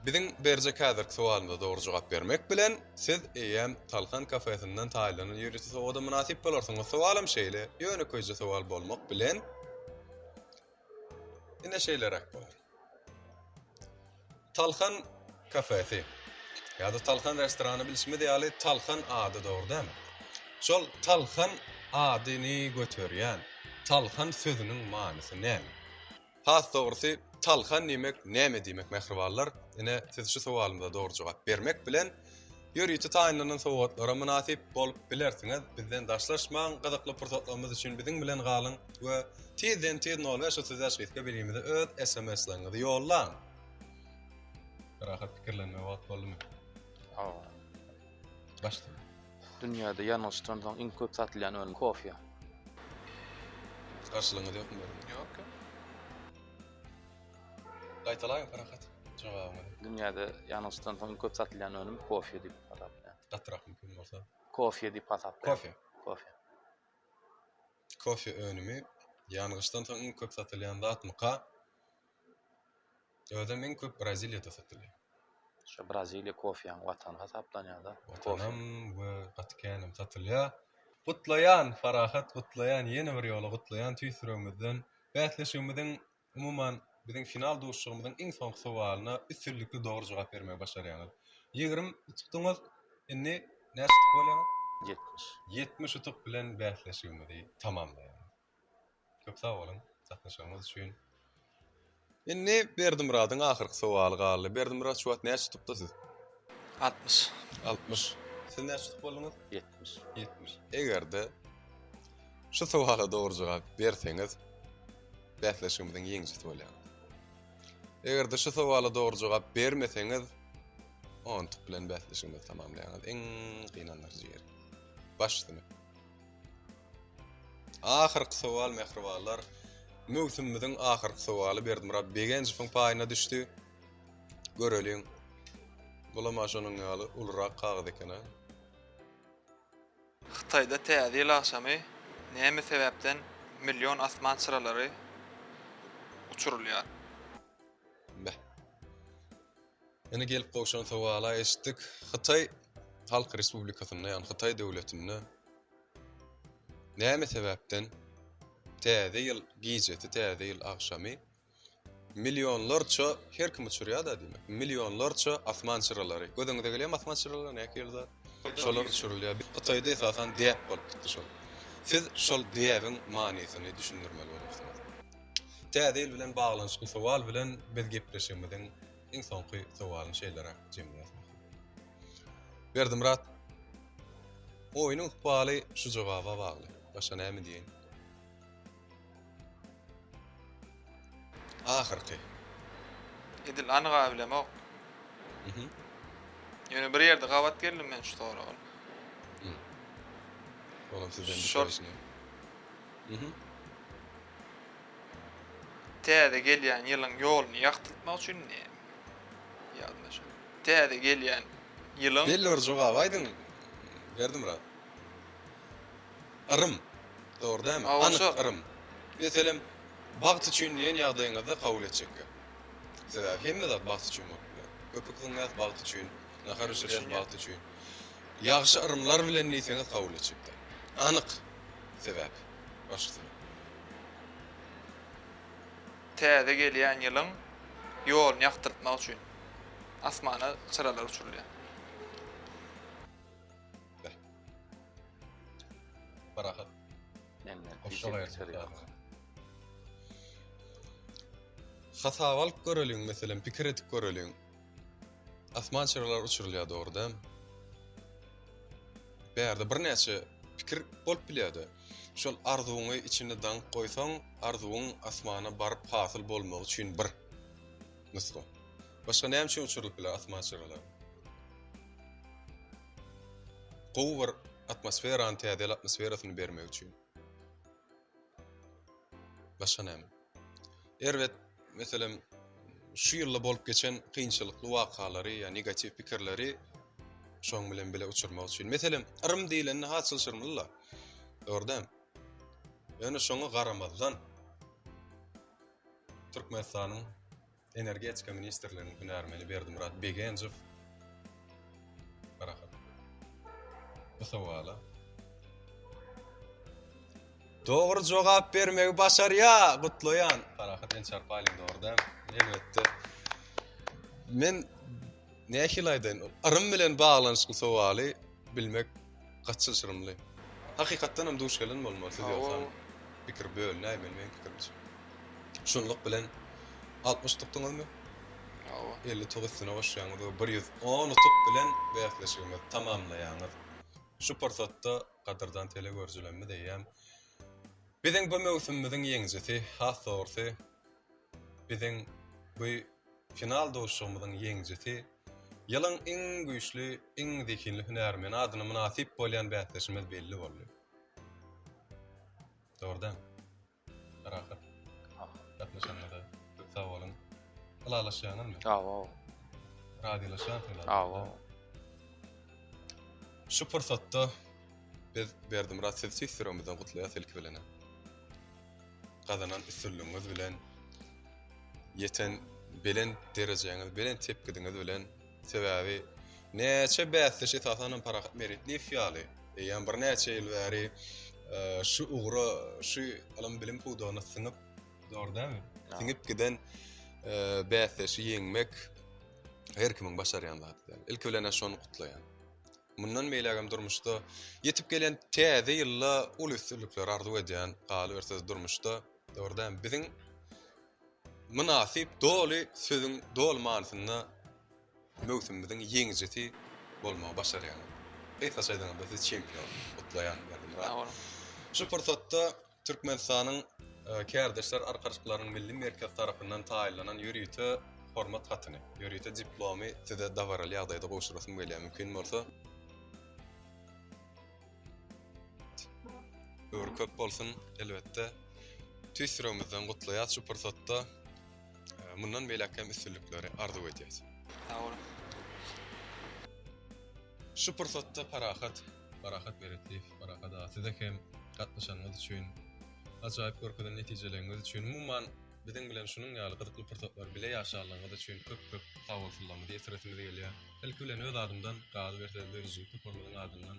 biziň berjek häzirki sowalymyza dogry jogap bermek bilen, siz eýýäm Talhan kafesinden taýynlanan ýörite sowgada mynasyp bolarsyňyz. Sowalam şeýle, ýönekeýje sowal bolmak bilen, ine şeýleräk bolar. Talhan kafesi ýa-da Talhan restorany bilşimiz ýaly Talhan ady dogry dälmi? Şol Talhan adyny göterýän Talhan sözüniň manysy näme? Has dogrusy, talhan diýmek näme diýmek mähribanlar? Ine, siz şu sowalymyza dogry jogap bermek bilen, ýörite taýynlanan sowgatlara mynasyp bolup bilersiňiz. Bizden daşlaşmaň, gyzykly pursatlarymyz üçin biziň bilen galyň we tizden-tiz nol 535 gysga belgimize öz SMS-leriňizi ýollaň! Rahat pikirlenme wagt boldumy? Hawa. Başla. Dünýäde ýangyçdan soň iň köp satylýan önüm kofe. Garşylygyňyz ýokmy berim? Ýok. Gaýtalaýyň Parahat jogabyňyzy. Dünýäde ýangyçdan soň iň köp satylýan önüm kofe diýip hasaplaýan. Gatyrak mümkin bolsa. Kofe diýip hasaplaýan. Kofe. Kofe. Kofe önümi ýangyçdan soň iň köp satylýan zatmyka? Özem iň köp Braziliýada satylýar. Şo Braziliýa kofýaň watany hasaplanýada. Watanam we gaty känem satylýar. Gutlaýan Parahat gutlaýan ýene bir ýola gutlaýan tüýs ýüregimizden. Bäsleşigimiziň umuman biziň final duşuşygymyzyň iň soňky sowalyna üstünlikli dogry jogap bermegi başarýaňyz. 20 utukdyňyz indi näçe utuk bolýaňyz? 70. 70 utuk bilen bäsleşigimizi tamamlaýarys. Köp sag boluň gatnaşygyňyz üçin. Indi Berdimyradyň ahyrky sowaly galdy. Berdimyrat şu wagt näçe utukda siz? 60. 60. Siz näçe utuk bolduňyz? 70. 70. Eger-de şu sowala dogry jogap berseňiz, bäsleşigimiziň ýeňijisi bolýaňyz. Eger-de şu sowala dogry jogap bermeseňiz, 10 utuk bilen bäsleşigimizi tamamlaýaňyz. Iň gynandyryjy ýeri. Baş üstüne. Ahyrky sowal mähribanlar. Möwsümimiziň ahyrky sowaly Berdimyrat Begenjowyň paýyna düşdi. Göreliň. Bulam-a şonuň ýaly ulurak kagyz eken-a. Hytaýda Täze ýyl agşamy näme sebäpden million asman çyralary uçurylýar? Beh. Indi gelip gowşan sowala eşitdik. Hytaý Halk Respublikasynda, ýagny Hytaý döwletinde näme sebäpden Täze ýyl gijesi, Täze ýyl agşamy millionlarça, her kim uçurýar-da diýmek, millionlarça asman çyralary. Göz öňüňize gelýärmi asman çyralary nähili zat? Şolar uçurylýar. Hytaýda esasan däp bolup gitdi şol. Siz şol däbiň manysyny düşündirmeli bolarsyňyz. Täze ýyl bilen baglanyşykly sowal bilen biz gepleşigimiziň iň soňky sowalyny şeýleräk jemleýäs. Berdimyrat, oýnuň ykbaly şu jogaba bagly. Başga näme diýeýin? Ahyrky. Edil anyga bilemok. Mhm. Ýöne bir ýerde gabat geldim men şu soraga. Olam sizden bir Şol. Mhm. Täze gelýän ýylyň ýoluny ýagtyltmak üçin näme? Ýadyma düşen. Täze gelýän ýylyň Belli bir jogaby aýdyň, Berdimyrat. Yrym. Dogry dälmi? Anyk yrym. Meselem, bagt üçin diýen ýagdaýyňyzda kabul etjek gep. Sebäbi hemme zat bagt üçin bolup biler. Köpük zyňýas bagt üçin, nahar bişirýäs bagt üçin. Ýagşy yrymlar bilen diýseňiz kabul etjek däl. Anyk sebäp. Başga sebäp. Täze gelýän ýylyň ýoluny ýagtyltmak üçin asmana çyralar uçurylýar. Beh. Parahat. Menden Goşa diýjek gaýry söz ýok. Hasaba alyp göreliň, meselem, pikir edip göreliň. Asman çyralary uçurylýar dogry däl. Bärde birnäçe pikir bolup bilýär-de. Şol arzuwyňy içinde daňyp goýsaň, arzuwyň asmana baryp hasyl bolmagy üçin bir nusga. Başga näme üçin uçurylyp biler asman çyralary? Gowy bir atmosferany, täze ýyl atmosferasyny bermek üçin. Başga näme? Erbet, meselem, şu ýylda bolup geçen kynçylykly wakalary ýa negatiw pikirleri şoň bilen bile uçurmak üçin. Meselem, yrym diýlende has çylşyrymly-la. Dogry dälmi? Ýöne şoňa garamazdan Türkmenistanyň Energetika ministrliginiň hünärmeni Berdimyrat Begenjow Parahat bu sowala dogry jogap bermegi başarýar. Gutlaýan. Parahat el çarpaýlyň dogry däl. Elbetde. Men nähili aýdaýyn, yrym bilen baglanyşykly sowaly bilmek gaty çylşyrymly. Hakykatdan hem duş gelen bolmaly siz ýogsam pikir bölünäýmeli meň pikirimçe. Şunluk bilen 60 utukdyňyzmy? Hawa. 50 utuk üstüne goşýaňyz we 110 utuk bilen bäsleşigimizi tamamlaýaňyz. Şu pursatda gadyrdan telegörüjilerimiz eýýäm biziň bu möwsümimiziň ýeňijisi, has dogrusy biziň bu final duşuşygymyzyň ýeňijisi, ýylyň iň güýçli, iň zehinli hünärmeni adyna mynasyp bolýan bäsdeşimiz belli boldy. Dogry dälmi? Rahat. Gatnaşanyňyza köp sag boluň. Ylalaşýaňyzmy? Hawa. Razylaşýansyňyz? Hawa. Şu pursatda biz Berdimyrat sizi tüýs ýüregimizden gutlaýas ilki bilen. Gazanan üstünligiňiz bilen, ýeten belent derejäňiz, belent sepgidiňiz bilen Sebäbi näçe bäsdeş esasanam Parahat Meretliýew ýaly eýýäm birnäçe ýyl bäri şu ugra, şu ylym-bilim pudagyna siňip, dogry dälmi? Siňip giden bäsdeşi ýeňmek her kimiň başarýan zady däl. Ilki bilen-ä şony gutlaýan. Mundan beýlägem durmuşda ýetip gelýän täze ýylda uly üstünlikleri arzuw edýän, galyberse-de durmuşda, dogry dälmi? Biziň mynasyp doly sözüň doly manysynda möwsümimiziň ýeňijisi bolmagy başarýaňyz. Gysgaça aýdanyňda siz çempion. Gutlaýan Berdimyrat. Sag boluň. Şu pursatda Türkmenistanyň Kärdeşler arkalaşyklarynyň milli merkezi tarapyndan taýynlanan ýörite hormat hatyny, ýörite diplomy size dabaraly ýagdaýda gowşurasym gelýär mümkin bolsa. Öwri köp bolsun, elbetde. Tüýs ýüregimizden gutlaýas şu pursatda. Mundan beýläk hem üstünlikleri arzuw edýäs. Sag boluň. Şu pursatda Parahat, Parahat Meretliýew, Parahat aga size hem gatnaşanyňyz üçin, ajaýyp görkezen netijeleriňiz üçin, umuman. biziň bilen şunuň ýaly gyzykly pursatlary bile ýaşanlygyňyz üçin köp-köp sagbolsunlarymyzy ýetiresimiz gelýär. Ilki bilen öz adymdan, galyberse-de döredijilik toparymyzyň adyndan.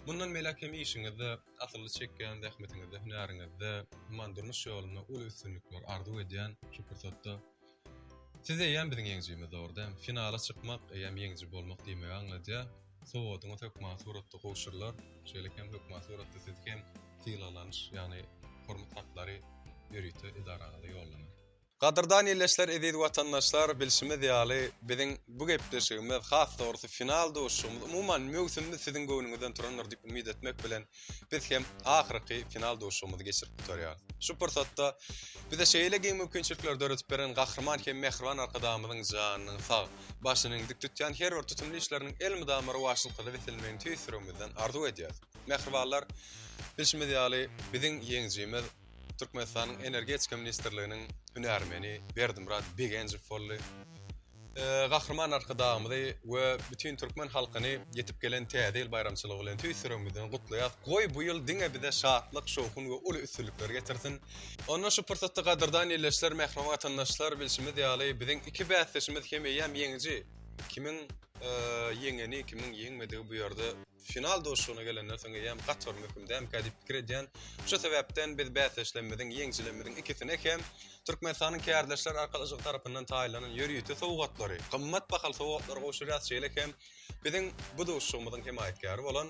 Mundan beýläk hem işiňizde, asylly çekýän zähmetiňizde, hünäriňizde, umuman durmuş ýolunda uly üstünlikler arzuw edýän şu pursatda. Siz eýýäm biziň ýeňijimiz dogry dämi? Finala çykmak eýýäm ýeňiji bolmak diýmegi aňladýar. Sowgadyňyz hökman suratda gowşurylar. Şeýle hem hökman suratda siz hem sylaglanyş, ýagny hormat hatlary ýörite edaraňyza ýollanar. Gadyrdan ildeşler, eziz watandaşlar, bilşimiz ýaly, biziň bu gepleşigimiz, has dogrusy final duşuşygymyz, umuman möwsümimiz siziň göwnüňizden turandyr diýip umyt etmek bilen, biz hem ahyrky final duşuşygymyzy geçirip gutarýarys. Şu pursatda bize şeýle giň mümkinçilikleri döredip beren Gahryman hem mähriban Arkadagymyzyň janynyň sag, başynyň dik tutýan her bir tutumly işleriniň elmydama rowaçlyklara beslenmegini tüýs ýüregimizden arzuw edýäris. Mähribanlar, bilşimiz ýaly, biziň ýeňijimiz Türkmenistanyň Energetika ministrliginiň hünärmeni Berdimyrat Begenjow boldy. Gahryman Arkadagymyzy we bütin türkmen halkyny ýetip gelen Täze ýyl baýramçylygy bilen tüýs ýüregimizden gutlaýas. Goý, bu ýyl diňe bize şatlyk, şowhun we uly üstünlikler getirsin. Onda şu pursatda gadyrdan ildeşler, mähriban watandaşlar, bilşimiz ýaly, biziň iki bäsdeşimiz hem eýýäm ýeňiji. Kimiň ýeňeni, kimiň ýeňmedigi bu ýerde Final duşuşygyna gelenden soň eýýäm gaty bir möhüm dälmikä diýip pikir edýän. Şu sebäpden biz bäsdeşlerimiziň, ýeňijilerimiziň ikisine hem Türkmenistanyň Kärdeşler arkalaşygy tarapyndan taýynlanan ýörite sowgatlary, gymmat bahaly sowgatlary gowşurýarys. Şeýle hem biziň bu duşuşygymyzyň hemaýatkäri bolan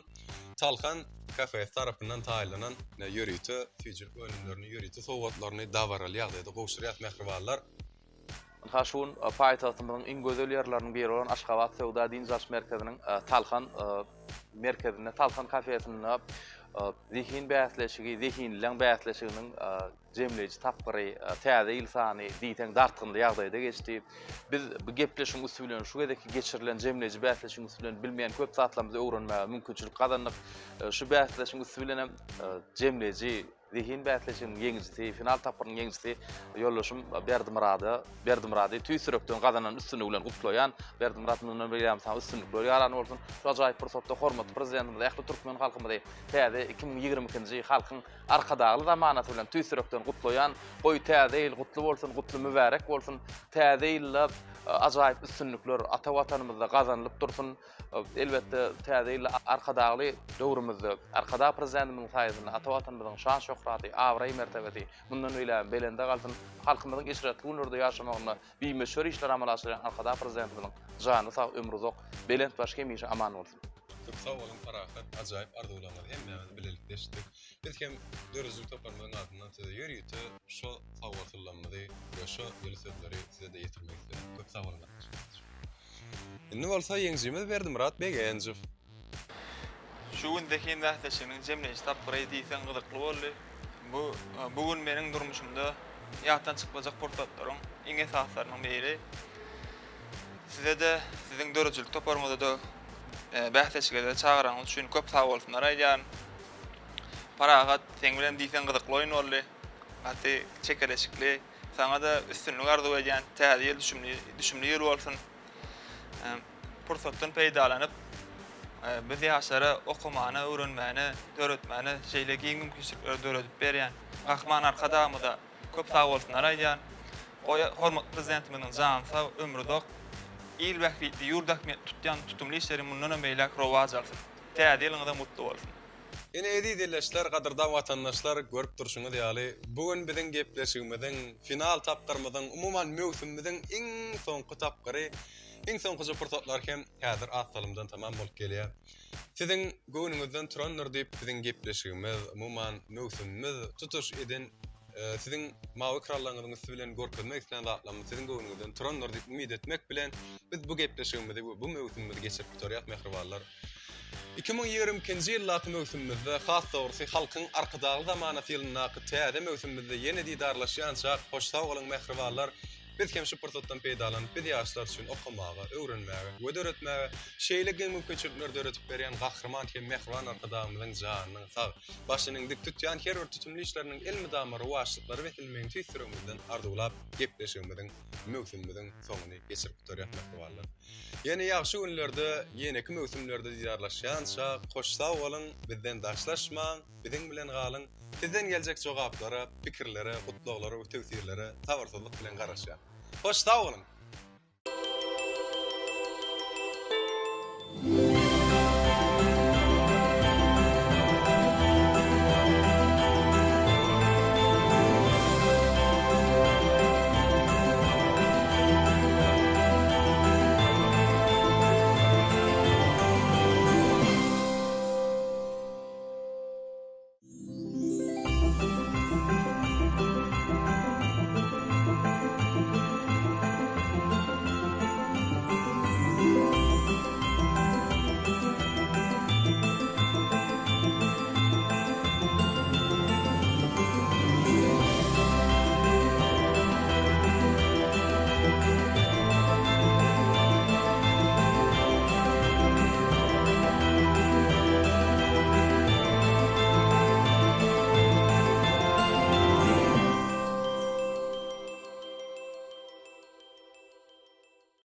Talhan kafesi tarapyndan taýynlanan ýörite süýjülik önümlerini, ýörite sowgatlaryny dabaraly ýagdaýda gowşurýarys mähribanlar. Ynha şu gün paýtagtymyzyň iň gözel ýerleriniň biri bolan Aşgabat söwda-dynç alyş merkeziniň Talhan merkezinde, Talhan kafesinde zehin bäsleşigi, zehinlileň bäsleşiginiň jemleýji tapgyry, täze ýyl sany diýseň dartgynly ýagdaýda geçdi. Biz bu gepleşigiň üsti bilen şu gezekki geçirilen jemleýji bäsleşigiň üsti bilen bilmeýän köp zatlarymyzy öwrenmäge mümkinçilik gazandyk. Şu bäsleşigiň üsti bilen hem jemleýji Zehin bäsleşiginiň ýeňijisi, final tapgyrynyň ýeňijisi ýoldaşym Berdimyrada, Berdimyrady tüýs ýürekden gazanan üstünligi bilen gutlaýan. Berdimyrat mundan beýlägem saňa üstünlikler ýaran bolsun. Şu ajaýyp pursatda hormatly Prezidentimizi, ähli türkmen halkymyzy täze 2022-nji Halkyň Arkadagly zamanasy bilen tüýs ýürekden gutlaýan. Goý täze ýyl gutly bolsun, gutly mübärek bolsun. Täze ýylda ajaýyp üstünlikler ata Watanymyzda gazanylyp dursun. Elbetde, täze ýylda Arkadagly döwrümizde, Arkadag Prezidentimiziň saýasynda ata Watanymyzyň şan-şöhraty, abraý-mertebesi mundan beýlägem belende galsyn, halkymyzyň eşretli günlerde ýaşamagynda bimöçber işleri amala aşyrýan Arkadag Prezidentimiziň jany sag, ömri uzak, belent başy hemişe aman bolsun! Köp sag boluň Parahat, ajaýyp arzuwlaryňyzy hemmämiz bilelikde eşitdik. Biz hem döredijilik toparymyzyň adyndan size ýörite şo sagbolsunlarymyzy we şo ýyly sözleri size-de ýetirmek isledik. Köp sag boluň gatnaşygyňyz üçin. Indi bolsa ýeňijimiz Berdimyrat Begenjow. Şu gün zehin bäsleşiginiň jemleýji tapgyry diýseň gyzykly boldy. Bu bu gün meniň durmuşymda ýatdan çykmajak pursatlaryň iň esasylarynyň biri. Size-de, siziň döredijilik toparyňyza-da bäsleşige-de çagyranyňyz üçin köp sagbolsunlar aýdýaryn. Parahat, seň bilen diýseň gyzykly oýun boldy. Gaty çekeleşikli. Saňa-da üstünlik arzuw edýän. Täze ýyl düşümli, düşümli ýyl bolsun. Pursatdan peýdalanyp, biz ýaşlara okamana, öwrenmäne, döretmäne şeýle giň mümkinçilikleri döredip berýän Gahryman Arkadagymyza köp sagbolsunlar aýdýan. Goý, hormatly Prezidentimiziň jany sag, ömri uzak, il bähbitli, ýurt ähmiýetli tutýan tutumly işleri mundanam beýläk rowaç alsyn. Täze ýylyňyzam gutly bolsun! Ine eziz ildeşler, gadyrdan watandaşlar, görüp durşuňyz ýaly, bu gün biziň gepleşigimiziň final tapgyrymyzyň, umuman möwsümimiziň iň soňky tapgyry, iň soňkuja pursatlar hem häzir az salymdan tamam bolup gelýär. Siziň göwnüňizden turandyr diýip biziň gepleşigimiz, umuman möwsümimiz tutuş eden siziň mawy ekranlaryňyzyň üsti bilen görkezmek islän zatlarymyz siziň göwnüňizden turandyr diýip umyt etmek bilen biz bu gepleşigimizi we bu möwsümimizi geçirip gutarýas mähribanlar. 2022-nji ýyldaky möwsümimizde, has dogrusy, Halkyň Arkadagly zamanasy ýylyndaky täze möwsümimizde ýene didarlaşýançak, hoş sag boluň, mähribanlar! Biz hem şu pursatdan peýdalanyp, biz ýaşlar üçin okamaga, öwrenmäge we döretmäge şeýle giň mümkinçilikleri döredip berýän Gahryman hem mähriban Arkadagymyzyň janynyň sag, başynyň dik tutýan her bir tutumly işleriniň elmydama rowaçlyklara besilmegini tüýs ýüregimizden arzuwlap, gepleşigimiziň. möwsümimiziň soňuny geçirip gutarýas mähribanlar. Ýene ýagşy günlerde, ýeneki möwsümlerde didarlaşýança hoş sag boluň, bizden daşlaşmaň, biziň bilen galyň. Sizden geljek jogaplara, pikirlere, gutlaglara we töwsirlere sabyrsyzlyk bilen garaşýas. Hoş sag boluň!